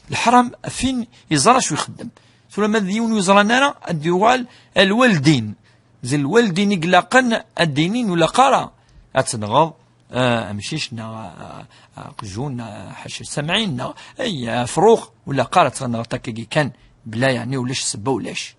Leḥram, fin yeẓra acu ixeddem. Tura ma d yiwen ur yeẓran ara, ad d-yuɣal ar lwaldin. D lwaldin i ilaqen ad d-inin ur ilaq ara ad tenɣeḍ, ah, amcic neɣ, ah, ah, aqjun, neɣ ḥaca samɛin, neɣ ay afrux, ur ilaq ara ad tenɣeḍ akkagi kan, bla yeɛni ulac ssebba, ulac.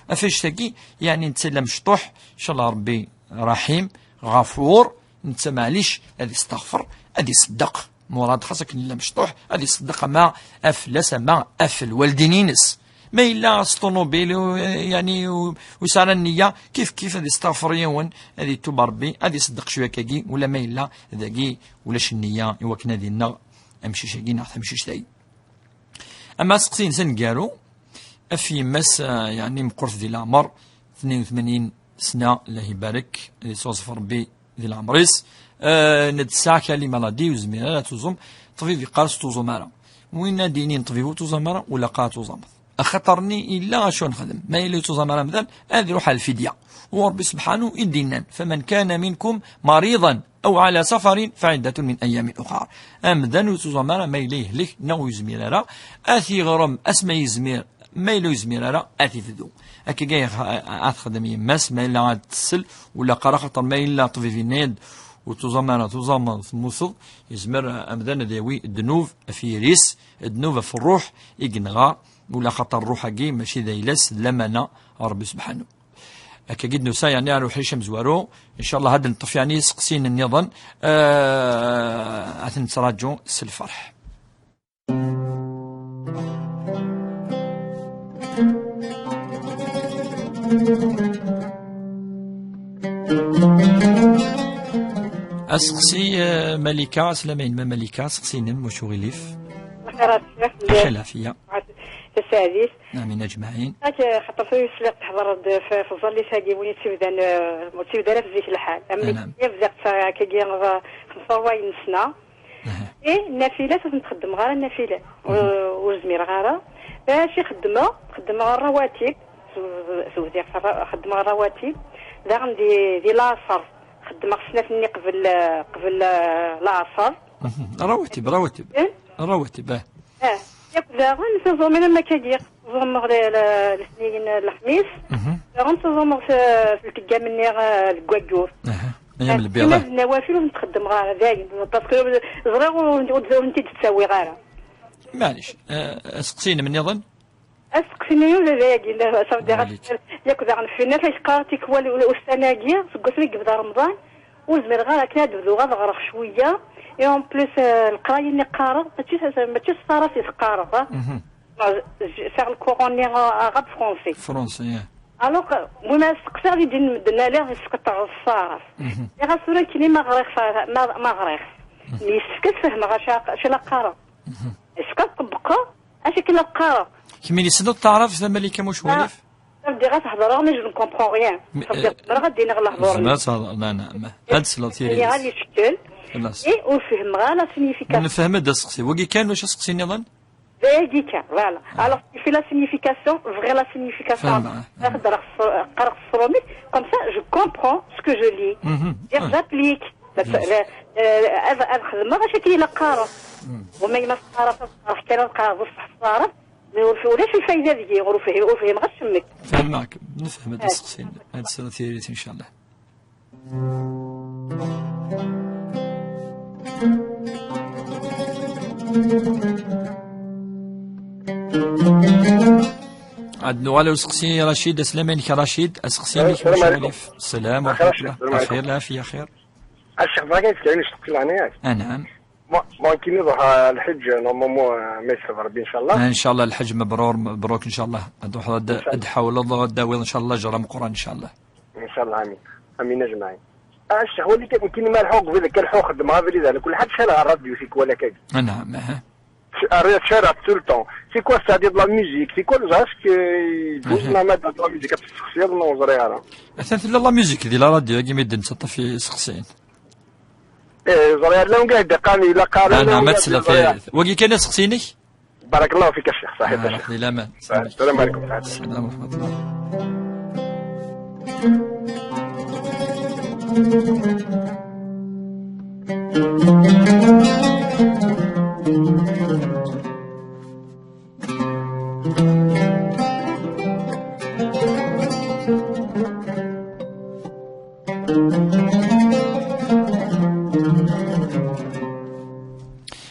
Ɣef wacagi, yeɛni netta yella mecṭuḥ, ncallah Ṛebbi raḥim, ɣafur, netta maɛlic ad isteɣfer, ad iṣeddeq. Murad xas akken yella mecṭuḥ, ad iṣeddeq ama af fell-as ama af lwaldin-ines. Ma yella s ṭunubil, u-, yeɛni u-, ur yesɛi ara nniya, kif kif ad isteɣfer yiwen, ad itub Ṛebbi, ad iṣeddeq cwiya akkagi, ula ma yella dagi ulac nniya i wakken ad inneɣ amcic-agi neɣ tamcict-agi. Ama aseqsi-ines aneggaru, af yemma-s, ah, yeɛni meqqret di leɛmer, tnin u tmanyin sna, Allah ibarek, ad yettwaẓẓef Ṛebbi di leɛmer-is. Ah, netta tesɛa kra n les maladies, ur tezmir ara ad tuẓum, ṭṭbib yeqqar-as ur tuẓum ara. Win ad d-yinin ṭṭbib ur tuẓam ara, ur ilaq ara ad tuẓameḍ. Axaṭer-nni yella acu ad nexdem. Ma yella ur tuẓam ara amdan, ad iruḥ ar lfidya. U Ṛebbi subḥanu i d-yennan: "Faman kana minkum mariḍan aw ɛala safarin fa ɛiddatun min ayyamin uxar." Amdan ur tuẓam ara ma yella yehlek neɣ ur yezmir ara, ad t-iɣrem asma yezmir, ma yella ur yezmir ara, ad t-ifdu. Akkagi ay, ad texdem yemma-s, ma yella ad tessel, ur ilaq ara, axaṭer ma yella ṭṭbib yenna-yad ur tuẓam ara, tuẓameḍ, temmuteḍ, yezmer amdan ad yawi ddnub ɣef yiri-s, ddnub ɣef ṛṛuḥ i yenɣa, ula axaṭer ṛṛuḥ-agi mačči d ayla-s, d lamana ɣer Ṛebbi subḥanu. Akkagi d-nusa, yeɛni, ar uḥric amezwaru. Ncallah ad neṭṭef, yeɛni, iseqsiyen nniḍen, eh, ad ten-nettraǧu s lferḥ. Aseqsi, eh, Malika, aslama-inem a Malika, aseqsi-inem, wacu ɣilif? Lxir a Ccix. Lxir, lafiya. Tasaɛdit. Amin ajmaɛin. Ak, xaṭer tura sliɣ tehḍeṛ-d f-, f tẓallit-agi, win yettibdan, eh, ur yettibda ara f zik lḥal. Am nekk bdiɣ akkagi, eh, xemsa wayen n ssna. Aha. Eh, nnafilat ur tent-xeddmeɣ ara, nnafilat. Ur, ur zmireɣ ara. Acu i xeddmeɣ? Xeddmeɣ ṛṛawatib. Zewdiɣ ṛṛa-, xeddmeɣ ṛṛawatib. Daɣen di, di laṣer, xeddmeɣ snat-nni qbel, qbel, eh, laṣer. Mhm. Rawatib, rawatib. Eh? Rawatib, eh. Eh, yak daɣen, tiẓumin am akkagi. Ẓumeɣ le-, le-, letniyen, lexmis. Mhm. Daɣen ẓumeɣ s, s lkeggam-nni, eh, deg waggur. Aha. Ayyam eh, lbiḍ, eh. Nawafil ur tent-xeddmeɣ ara, dayen. Parce que ẓriɣ ur, ur, ur tent-id-ttawiɣ ara. Maɛlic, eh, aseqsi-inem nniḍen? Aseqsi-nni ula d ayagi, la, ça veut dire, yak daɣen finna, la yeqqar tikwal u-, ussan-agi, seg wasmi i yebda Remḍan, ur zmireɣ ara akken ad bduɣ ad ɣreɣ cwiya, et en plus, euh, leqraya-nni qqareɣ, mačči s, mačči s taṛabt i teqqareḍ, ah. Mhm. Sɛiɣ le cours-nni, euh, arabe français. Français, yeah. Alors, euh, win ma steqsaɣ di din medden, ala, yessefk ad teɣreḍ s taɛrabt. Mhm. Nniɣ-as tura nekkini ma ɣriɣ, ma, ma ɣriɣ. Mhm. Yessefk ad fehmeɣ acu, acu la qqareɣ. Mhm. Yessefk ad ṭebbqeɣ acu akken la qqareɣ. Kemmini tessneḍ taɛrabt a Malika Mucwalif? Ah, bdiɣ ad t-hedreɣ, mais je ne comprends rien. Mais, ça veut dire, euh, zemreɣ ad d-iniɣ lehdur-nni. Zemreɣ ad tehder-, la, la, ma, ad tesleḍ tiririt. Ad icekkel. Xelas. Et ur fehmeɣ ara la signification. Nefhem-d aseqsi. Wagi kan, ulac aseqsi nniḍen? D ayagi kan, voilà. Ah. Alors, il fait la signification, vrai la signification. Fehmeɣ, ah. Ad qqareɣ s-, qqareɣ s tṛumit, comme ça, je comprends ce que je lis. Mhm. Dire, ah, j'applique. Bien sûr. La, euh, ad, ad xedmeɣ acu akken i la qqareɣ. Mm. Wama yemma teqqar, teqqar kan, ad qqareɣ bṣeḥ teqqar, mais ur, ulac lfayda deg-i, ur fhi-, ur fhimeɣ acemmek. Fehmeɣ-kem, nefhem-d, ah, aseqsi, ad tesɛu tiririt, inchallah. Ad nuɣal i useqsi, Racid, aslama-inek a Racid, aseqsi-inek. Asalaamu ɛlikum. Asalaamu ɛlikum. Axir, lɛafiya, axir. A ccix, bɣiɣ ad k-d-sqsiɣ, ɛni yak? Ah, naɛam. Bon, nekkini ruḥeɣ lḥeǧ, normalement, ma yessebr Rebbi, ncallah. Ah, ncallah, lḥeǧ mebrur, mebruk, ncallah. Ad truḥeḍ ad, ad tḥawleḍ ad d-tawiḍ, ncallah, ajr ameqqran, ncallah. Ncallah, amin. Amin ajmaɛin. A ccix, wali kan, nekkini ma lḥuɣ qbel akka, lḥuɣ xeddmeɣ abrid, ala kul ḥaǧa, ncallah, rradyu tikwal akkagi. Ah, naɛam, aha. Rriɣ ttcaraɣ tout le temps. C'est quoi, c'est-à-dire de la musique? C'est quoi le hashtag? Neɣ ma d la musique ad tessexsiḍ, neɣ ur ẓriɣ ara. Atan tella la musique di la radio-agi mi d-nettaṭṭaf iseqsiyen. Eh, ẓriɣ llan wigad iqqaren yella qqaren. Ah, naɛam, ma tesla. Wagi kan aseqsi-inek? Barakallahu fik a ccix, ṣaḥit a ccix. Di laman. Salam ɛlikum. Salam wa rahmatullah.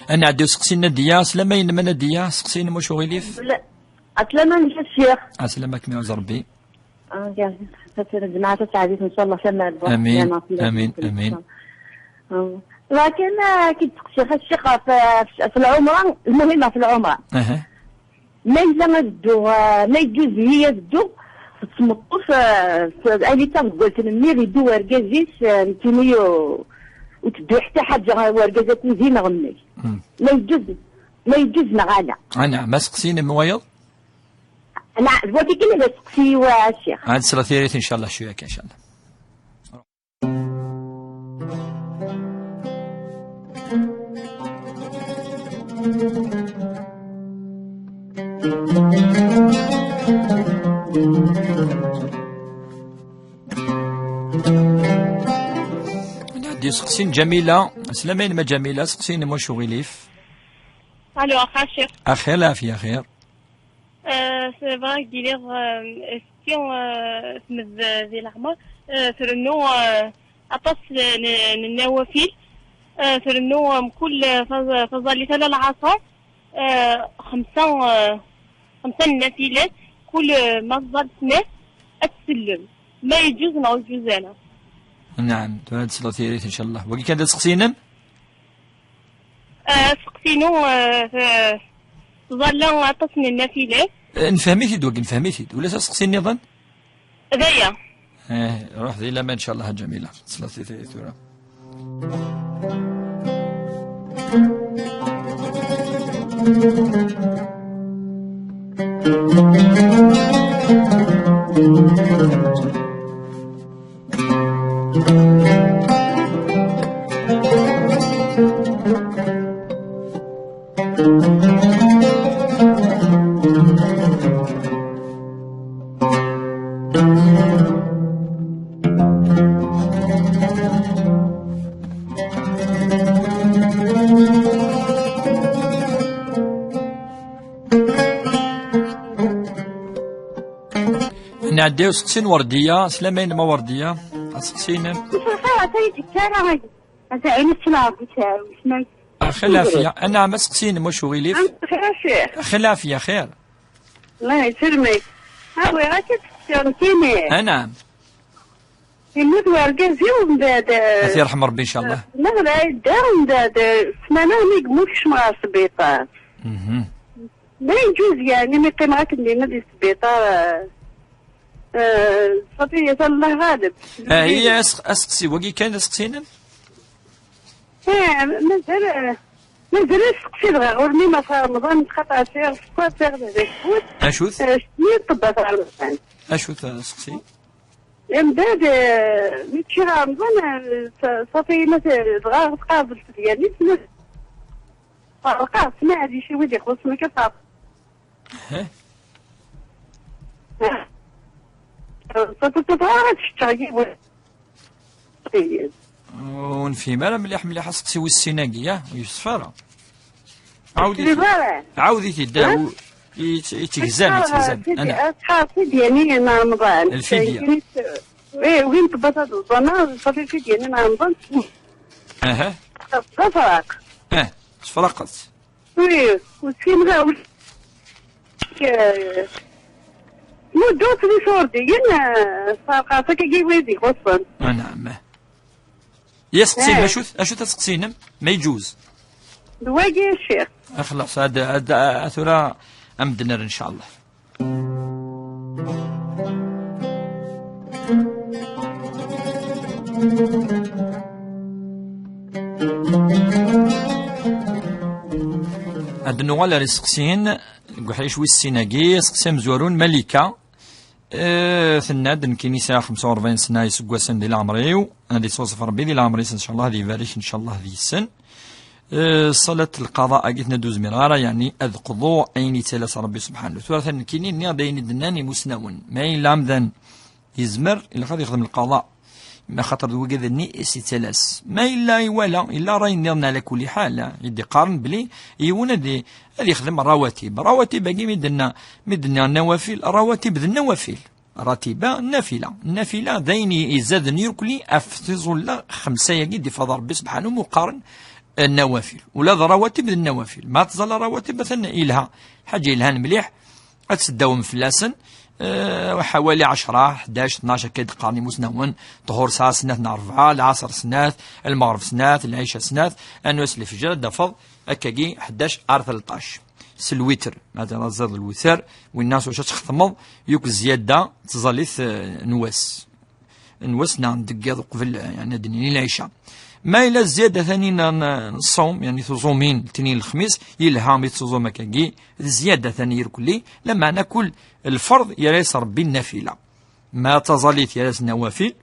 Ad nɛeddi useqsi n Nadiya. Aslama-inem a Nadiya, aseqsi-inem, wacu ɣilif? Aslama-inem a ccix. Aslama-kem, iɛuzz Rebbi. Ah, ya, tzemɛat tasaɛdit, ncallah, tama Rebbi. Amin, amin, amin. Ah, lakin, ah, ki d-seqsiɣ a ccix ɣef, ɣef, ɣef lɛumra, lmuhim ɣef lɛumra. Aha. Ma yella ad dduɣ, ah, ma yeǧǧuz-iyi ad dduɣ, d tmeṭṭut, ah, s-, alita deg walten-nni, iddu urgaz-is, ah, nekkini ur, ur teddu ḥetta ḥaǧa, urgaz akked-i neɣ nnek. Hmm. Ma yeǧǧuz, ma yeǧǧuz neɣ ala. Anɛam, aseqsi-inem wayeḍ? Neɛam, d wagi kan i d aseqsi-iw a ccix. Ad nesla tiririt, ncallah, cwiya kan, ncallah. Ad nɛeddi useqsi n Ǧamila. Aslama-inem a Ǧamila, aseqsi-inem, wacu ɣilif? Allo, axir a ccix. Axir, lɛafiya, axir. Eh, c'est vrai, ad d-iliɣ, eh, setti, eh, tmed, eh, di leɛmer, eh, trennu, eh, aṭas n, n, n nnawafil, eh, trennu, eh, mkul, eh, taẓ-, taẓallit ala lɛaṣer, eh, xemsa, eh, xemsa n nnafilat, kul, eh, ma tẓall snat, ad tsellem. Ma yeǧǧuz neɣ ur yeǧǧuz ara. Naɛam, tura ad tesleḍ tiririt, ncallah. Wagi kan d aseqsi-inem? Ah, aseqsi-inu, ah, t-, tẓalla aṭas n nnafilat. Eh, nefhem-it-id wagi, nefhem-it-id. Ulac aseqsi nniḍen? D aya. Eh, ruḥ di laman, ncallah, a Ǧamila. Tesleḍ i tayet tura. Nɛeddi i useqsi n Werdiya. Aslama-inem a Werdiya. Aseqsi-inem. Ur ẓriɣ ara, ata yedda ara. Ata ɛini ttnaɣ deg usawis. Axi lɛafiya. Anɛam, aseqsi-inem, wacu ɣilif? Am xir a ccix. Axi lɛafiya, xir. Allah yesselmek. Awi, akka tfekkiḍ nekkini. Anɛam. Yemmut wergaz-iw, mbeɛd, eh, ad t-yerḥem Rebbi, ncallah. Neɣ d ɛidda, mbeɛd, eh, ssmana mi yemmut, kecmeɣ ɣer sbiṭar. Mhm. Ma yeǧǧuz, yeɛni, mi qqimeɣ akken dinna di sbiṭar, eh, eh, ṣafi, Allah ɣaleb. Ah, iya, aseq-, aseqsi, wagi kan d aseqsi-inem? Eh, mazal, eh, mazal aseqsi dɣa ɣur-mi ma ɣer Remḍan, xaṭer sɛiɣ sskeṛ, sɛiɣ lehdek n wul. Acu-t? Eh, mi ṭṭebbat ɣer Remḍan. Acu-t aseqsi? Mbeɛd, eh, mi ččiɣ Remḍan, eh, ṣ-, ṣafi, ma t-, dɣa tqabel tedyanit, ma ferqeɣ, smaɛlic, i wid ixuṣṣen akka, ferqeɣ. Heh. Ṣafi, ur ttafeɣ ara ad ččeɣ yiwen. Ur nefhim ara mliḥ, mliḥ aseqsi wis sin-agi, ya, ur yusef ara. Ɛawed-it-id. Ɛawed-it-id, ha? Yettgzam, yettgzam. Asḥaṛ tidyanin n Remḍan. Lfidya. Eh, win tebbat ad ẓẓana, ṣafi tidyanin n Remḍan. Aha. Tafraq. Eh, tefraqet. Oui, ur ssineɣ ara. Eh, Muddu d isurdiyen, eh, s-, ɣef akkagi wid ixuṣṣen. Anɛam. Yes, ttxil, eh, acu-t, acu-t usteqsi-inem? Ma yeǧuz. D wagi, a ccix. Ah, xlaṣ, ad, ad, ad, tura ad m-d-nerr, ncallah. Ad nuɣal ar iseqsiyen deg uḥric wis sin-agi, aseqsi amezwaru n Malika. Eh, tenna-d, nekkini sɛiɣ xemsa u rebɛin sna iseggasen di leɛmer-iw, ad yettwaṣef Rebbi di leɛmer-is, ncallah ad ibarek, ncallah, deg-sen. Eh, ṣṣalat lqaḍa-agi tenna-d ur zmireɣ ara, yeɛni ad qḍuɣ ayen yettalas Rebbi subḥanahu. Tura atan nekkini nniɣ-d ayen i d-nnan imusnawen. Ma yella amdan yezmer, ilaq ad yexdem lqaḍa. Ma xaṭer d wigad-nni i s-yettalas. Ma yella iwala, yella ṛṛay nniḍen ɛla kulli ḥal, i d-iqqaren belli yiwen ad i-, ad yexdem rawatib. Rawatib-agi mi d-nna, mi d-nniɣ nawafil, rawatib d nawafil. Ratiba, nafila. Nafila d ayen i-, izaden irkelli ɣef tiẓulla xemsa-agi d-ifeḍ Ṛebbi subḥanahu mu qqaren, eh, nawafil. Ula d rawatib d nawafil. Ma tẓalla rawatib, atan ilha. Ḥaǧa yelhan mliḥ. Ad tseddawem fell-asen, eh, ḥawali ɛecra, ḥdac, tnac akka i d-qqaren imusnawen, ṭhur sɛa snat neɣ rebɛa, lɛaṣer snat, lmeɣreb snat, lɛica snat, anwa s lefjer ad d-tafeḍ akkagi ḥdac ar tleṭṭac. S lwitr, ma tɛaẓiḍ lwitr, winna s wacu ad txetmeḍ, yuk zzyada d tẓallit, eh, n wass. N wass neɣ n deg yiḍ uqbel, eh, yeɛni ad d-nini lɛica. Ma yella zzyada tani n, n ṣṣawm, yeɛni tuẓumin, letniyen, lexmis, yelha mi tuẓum akkagi, d zzyada tani irkelli, lameɛna kul lferḍ yerra-yas Rebbi nnafila. Ma d taẓallit yerra-yas nnawafil,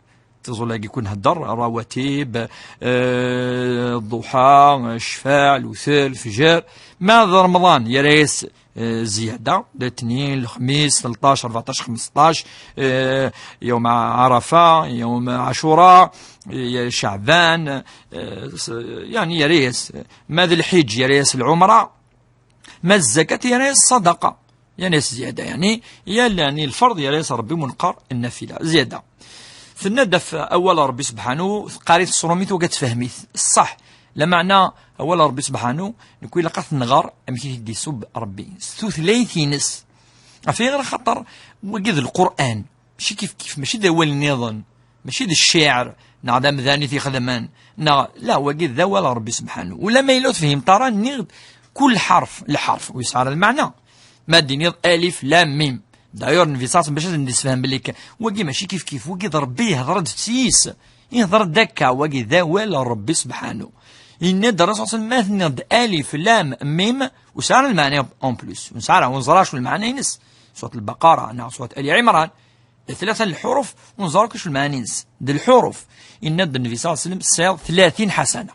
tiẓulla-agi kun hedder, rawatib, eh, ḍuḥa, ccfaɛ, lwitr, lefjer. Ma d Remḍan yerra-yas eh, zzyada, letniyen, lexmis, tleṭṭac, rbeɛṭac, xmesṭac, eh, yawm Ɛarafa, yawm Ɛacura, eh, Ceɛban, eh, s-, yeɛni yerra-yas, ma d lḥiǧ yerra-yas lɛumra, ma d zzakat yerra-yas ṣṣadaqa, yerra-yas zzyada, yeɛni yal, yeɛni lferḍ yerra-yas Ṛebbi mu neqqar nnafila, zzyada. Tenna-d ɣef awal n Ṛebbi subḥanu, teqqar-it s tṛumit, wagi ad tfehmit. Ṣṣeḥ. Lameɛna, awal n Ṛebbi subḥanu, nekk ilaq ad t-nɣer amek i t-id-isub Ṛebbi. S tutlayt-ines. Ɣef ayɣer? Axaṭer wagi d Lqur'an. Mačči kif kif, mačči d awal nniḍen. Mačči d cciɛer, neɣ d amdan i t-ixedmen, neɣ, la, wagi d awal n Ṛebbi subḥanu. Ula ma yella ur tefhimeḍ ara, nniɣ-d kul ḥerf, lḥerf, ur yesɛi ara lmeɛna. Ma d-tiniḍ alif, lam, mim. D'ailleurs, Nnbi ṣṣallam bac ad sen-d-issefhem belli kan, wagi mačči kif kif, wagi d Ṛebbi ihder-d d tiyis. Ihder-d akka, wagi d awal n Ṛebbi subḥanu. Yenna-d Ṛṛasul ṣṣallam, ma tenniḍ-d alif, lam, mim, ur sɛi ara lmeɛna en plus. Ur nesɛi ara, ur neẓri acu lmeɛna-ines. Surat Lbaqara, neɣ Surat Ali Ɛimran. Tlata n lḥuruf, ur neẓri akk acu lmeɛna-ines. D lḥuruf. Yenna-d Nnbi ṣṣallam, tesɛiḍ tlatin ḥasana.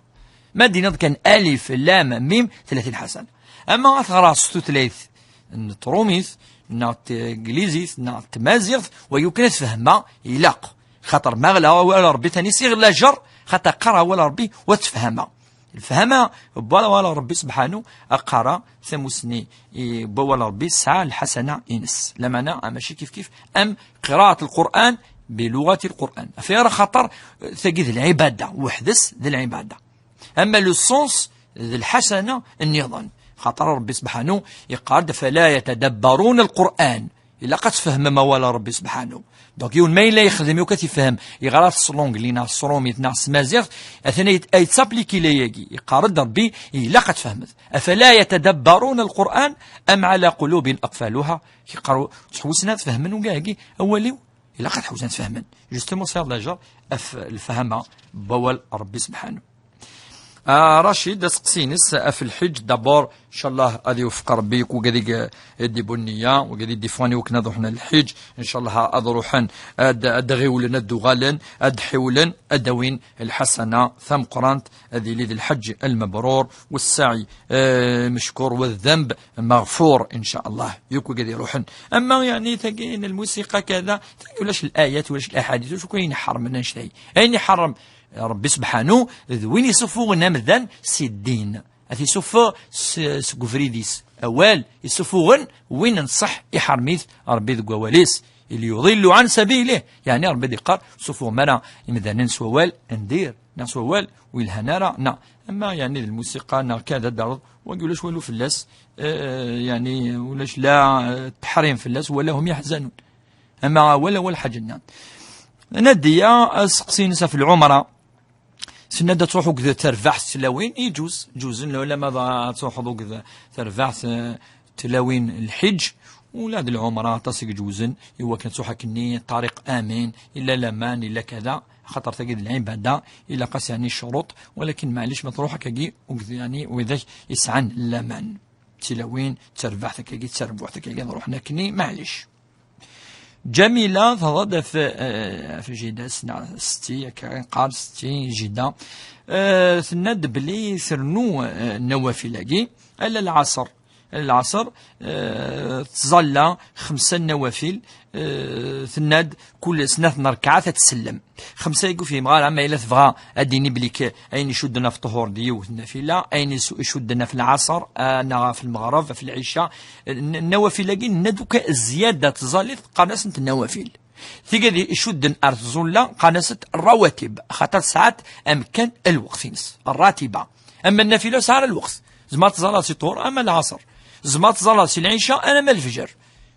Ma d-tiniḍ kan alif, lam, mim, tlatin ḥasana. Ama ad teɣreḍ s tutlayt n tṛumit, neɣ n teglizit, neɣ n tmaziɣt, wagi ur kan ad tfehmeḍ, ilaq. Xaṭer ma ɣla awal Ṛebbi tani siɣ la jar, xaṭer qqar awal Ṛebbi, wa tfehmeḍ. Lefhama n wawal Ṛebbi subḥanu, aqara tamusni i wawal Ṛebbi tesɛa lḥasana-ines. Lameɛna, a mačči kif kif am qiraat Lqur'an bi luɣati Lqur'an. Ɣef ayɣer? Axaṭer, eh, tagi d lɛibada, weḥd-s d lɛibada. Ama le sens d lḥasana nniḍen. Xaṭer Ṛebbi subḥanu iqqar-d, "Afala yatadabbaruna Lqur'an." Ilaq ad tfehmem awal n Ṛebbi subḥanu. Donc, yiwen ma yella yexdem, yukan ad t-ifhem, yeɣra-t s l'anglais, neɣ s tṛumit, neɣ s tmaziɣt, atan ay, ay yettapliki layagi. Yeqqar-d Ṛebbi, ilaq ad tfehmeḍ. "Afala yatadabbaruna Lqur'an am ɛala qulubin aqfaluha." Yeqqar, ur ttḥewwisen ad fehmen wigad-agi awal-iw? Ilaq ad ḥewwsen ad fehmen. Justement, tesɛiḍ lajer ɣef lefhama n wawal n Ṛebbi subḥanu. Ah, Racid, aseqsi-ines ɣef lḥiǧ, d'abord, ncallah ad iwefeq Ṛebbi yakk wigad i d-iwwin nniya, wigad i d-iffɣen i wakken ad ruḥen ar lḥiǧ, ncallah ad ruḥen, ad, ad ɣiwlen, ad d-uɣalen, ad ḥiwlen, ad d-awin lḥasana tameqqrant, ad yili d lḥeǧ lmebrur, والسعي, eh, مشكور, والذنب مغفور, ncallah, yakk wigad iruḥen. Ama, yeɛni, tagi n lmusiqa, kada, tagi ulac layat, ulac laḥadit, ulac akk ayen iḥermen annect-agi. Ayen iḥerrem Ṛebbi subḥanu, d win isuffuɣen amdan si ddin. Ad t-isuffeɣ s-, seg ubrid-is. Awal isuffuɣen, win n ṣṣeḥ iḥerrem-it Ṛebbi deg wawal-is. "Liyuḍillu ɛan sabilih." Yeɛni Ṛebbi d-iqqar, ur suffuɣem ara imdanen s wawal n dir, neɣ s wawal ur yelhan ara, neɣ, ama, yeɛni, d lmusiqa, neɣ kan ad d-terreḍ, wagi ulac walu fell-as, eh, yeɛni ulac la, eh, teḥrim fell-as, wala hum yeḥzanun. Ama awal, awal ḥaǧa-nni. Nadiya, aseqsi-ines ɣef lɛumra. Tenna-d ad truḥ akked terbaɛt tlawin, iǧuz, ǧuzen lɛulama ad truḥeḍ akked terbaɛt, eh, tlawin lḥiǧ, ula d lɛumra aṭas i iǧuzen, i wakken ad truḥ akkenni ṭariq amin, illa laman, illa kada, axaṭer tagi d lɛibada, ilaq-as yeɛni ccuruṭ, walakin maɛlic ma truḥ akkagi akked yeɛni widak yesɛan laman. Tilawin, d terbaɛt akkagi, d terbuɛt akkagi, ad ruḥen akkenni, maɛlic. Ǧamila, tehḍa-d ɣef, eh, ɣef jida-s, neɣ setti, akka i neqqar, setti, jida. Eh, tenna-d belli trennu, eh, nnawafil-agi, ala lɛaṣer. Ala lɛaṣer, eh, tẓalla xemsa nnawafil, eh, tenna-d kul snat n rrekɛat ad tsellem. Xemsa i ur fhimeɣ ara, ma yella tebɣa ad d-tini belli k-, ayen icudden ɣef ṭṭuhur d yiwet n nnafila, ayen isu-, icudden ɣef lɛaṣer, ah, neɣ ɣef lmeɣreb, ɣef lɛica, n-, nnawafil-agi, nenna-d akk zzyada tẓallit qqaren-asent nnawafil. Tigad icudden ar tẓulla qqaren-asent rawatib, xaṭer sɛant amkan lweqt-ines, rratiba. Ama nnafila ur tesɛi ara lweqt. Tzemreḍ ad tẓalleḍ si ṭṭuhur ama lɛaṣer. Tzemreḍ ad tẓalleḍ si lɛica alamma lefjer.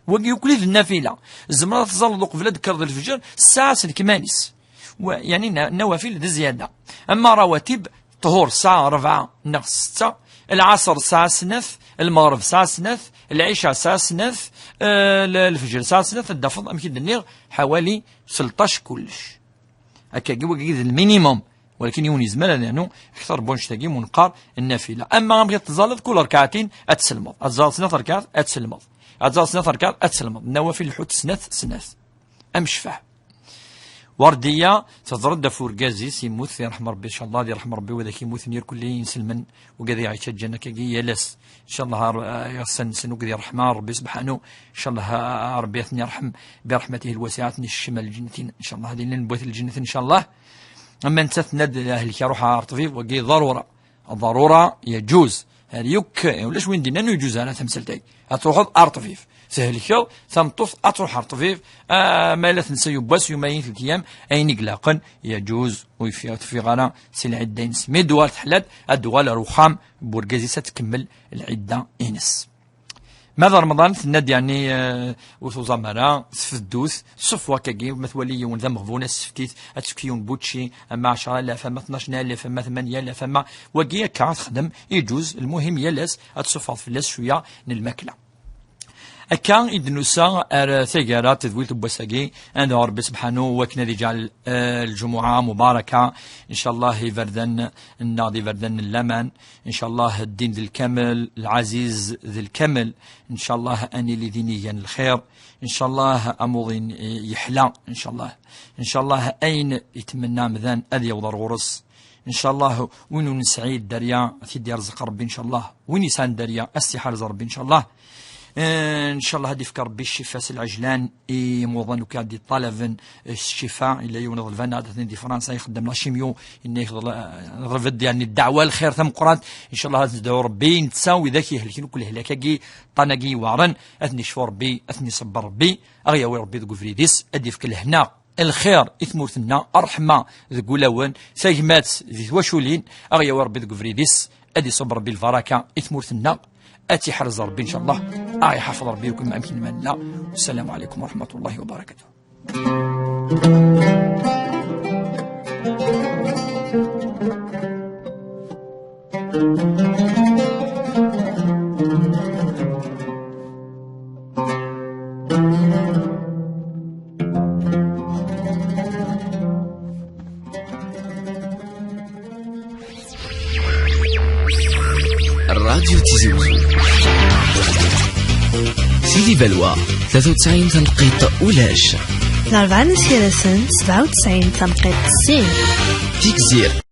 Wagi akk d nnafila. Tzemreḍ ad tẓalleḍ uqbel ad d-tekkreḍ lefjer, ssaɛa s lekmal-is. Wa, yeɛni na-, nnawafil d zzyada. Ama rawatib, ṭṭuhur ssaɛa rebɛa neɣ setta, lɛaṣer ssaɛa snat, lmeɣreb ssaɛa snat, lɛica ssaɛa snat, eh, l-, lefjer ssaɛa snat, ad d-tafeḍ, amek i d-nniɣ, ḥawali tleṭṭac kullec. Akkagi, wagi d lminimum. Walakin yiwen yezmer ad yernu akter n wanect-agi, mu neqqar nnafila. Ama amek ad tẓalleḍ kul rkaɛtin, ad tselmeḍ. Ad tẓalleḍ snat rkaɛt, ad tselmeḍ. Ad tẓalleḍ snat rkaɛt, ad tselmeḍ. Nnawafil lḥut snat, snat. Amecfah. Wardiya, teḍra-d ɣef urgaz-is yemmut, yerḥem Rebbi, ncallah ad yerḥem Rebbi wid akk yemmuten irkelli inselmen, wid akk i ɣ-yettaǧǧan akkagi yal ass. Ncallah ar-, iɣsan-nsen akk di ṛṛeḥma n Rebbi subḥanu. Ncallah a-, a-, Rebbi ad ten-yerḥem bi ṛeḥmatihi lwasiɛa, ad ten-iccem ar lǧennatin. Ncallah ad ilin lwat n lǧennatin, ncallah. Ama nettat tenna-d ahlek aruḥ ar ṭṭbib, wagi ḍarura. Ḍarura, yeǧuz. Ar yakk, ulac win d-innan ur yeǧuz ara tamsalt-agi. Ad truḥeḍ ar ṭṭbib. Thelkeḍ, tameṭṭut ad truḥ ar ṭṭbib, ah, ma yella tensa yiwwas, yumayen, telt ayyam, ayen i ilaqen, yeǧuz, ur yeffiɣ, ur teffiɣ ara si lɛidda-ines. Mi d-tuɣal teḥla-d, ad d-tuɣal ar uxxam n urgaz-is ad tkemmel lɛidda-ines. Ma d Remḍan, tenna-d, yeɛni, eh, ur tuẓam ara, tfeddut, ṣṣef wakkagi, ma twali yiwen d ameɣbun, ad s-tefk-it, ad tefk yiwen n wučči, ama ɛecra alaf, ama tnac alaf, ama tmanya alaf, ama wagi akka ad texdem, iǧuz, lmuhim yal ass ad tsuffɣeḍ fell-as cwiya n lmakla. Akka i d-nusa ar taggara n tedwilt n wass-agi, ad nedɛu Rebbi subḥanu wakken ad iǧɛel, eh, lǧumuɛa mubaraka, ncallah iberdan-nneɣ d iberdan n laman, ncallah ddin d lkamel, lɛaziz d lkamel, ncallah ad nili d inigan n lxir, ncallah amuḍin yeḥla, ncallah, ncallah ayen itmenna amdan ad yaweḍ ar ɣur-s, ncallah win ur nesɛi dderya ad t-id-yerẓeq Rebbi, ncallah win yesɛan dderya ad s-iḥrez Rebbi, ncallah. Eh, ncallah ad ifk Rebbi ccifa s lɛejlan i imuḍan akk i d-iṭalaben, eh, ccifa. Yella yiwen iḍelban ad d-, di Fransa ixeddem la chimio, yenna-yak ḍel-, eh, ḍleb-d, yeɛni, ddeɛwa lxir tameqqrant. Ncallah ad nedɛu Rebbi, netta widak ihelken akk lehlak-agi, ṭṭan-agi iweɛren, ad ten-icfu Rebbi, ad ten-iṣebber Rebbi, ad ɣ-yawi Rebbi deg ubrid-is, ad d-ifk lehna, lxir i tmurt-nneɣ, ṛṛeḥma deg wulawen, tagmat di twaculin, ad ɣ-yawi Rebbi deg ubrid-is, ad iṣubb Rebbi lbaraka i tmurt-nneɣ, ad tt-iḥrez Rebbi, ncallah, ad ɣ-iḥafeḍ Rebbi yakk amek ma nella. Wassalamu ɛalaykum wa rahmatullahi wa barakatuh. الراديو تيزي وزو. سيدي بلوى، ثلاثة وتسعين تنقيط ولاش. الأربعة نسيرسن، سبعة وتسعين تنقيط سين. تيكزير.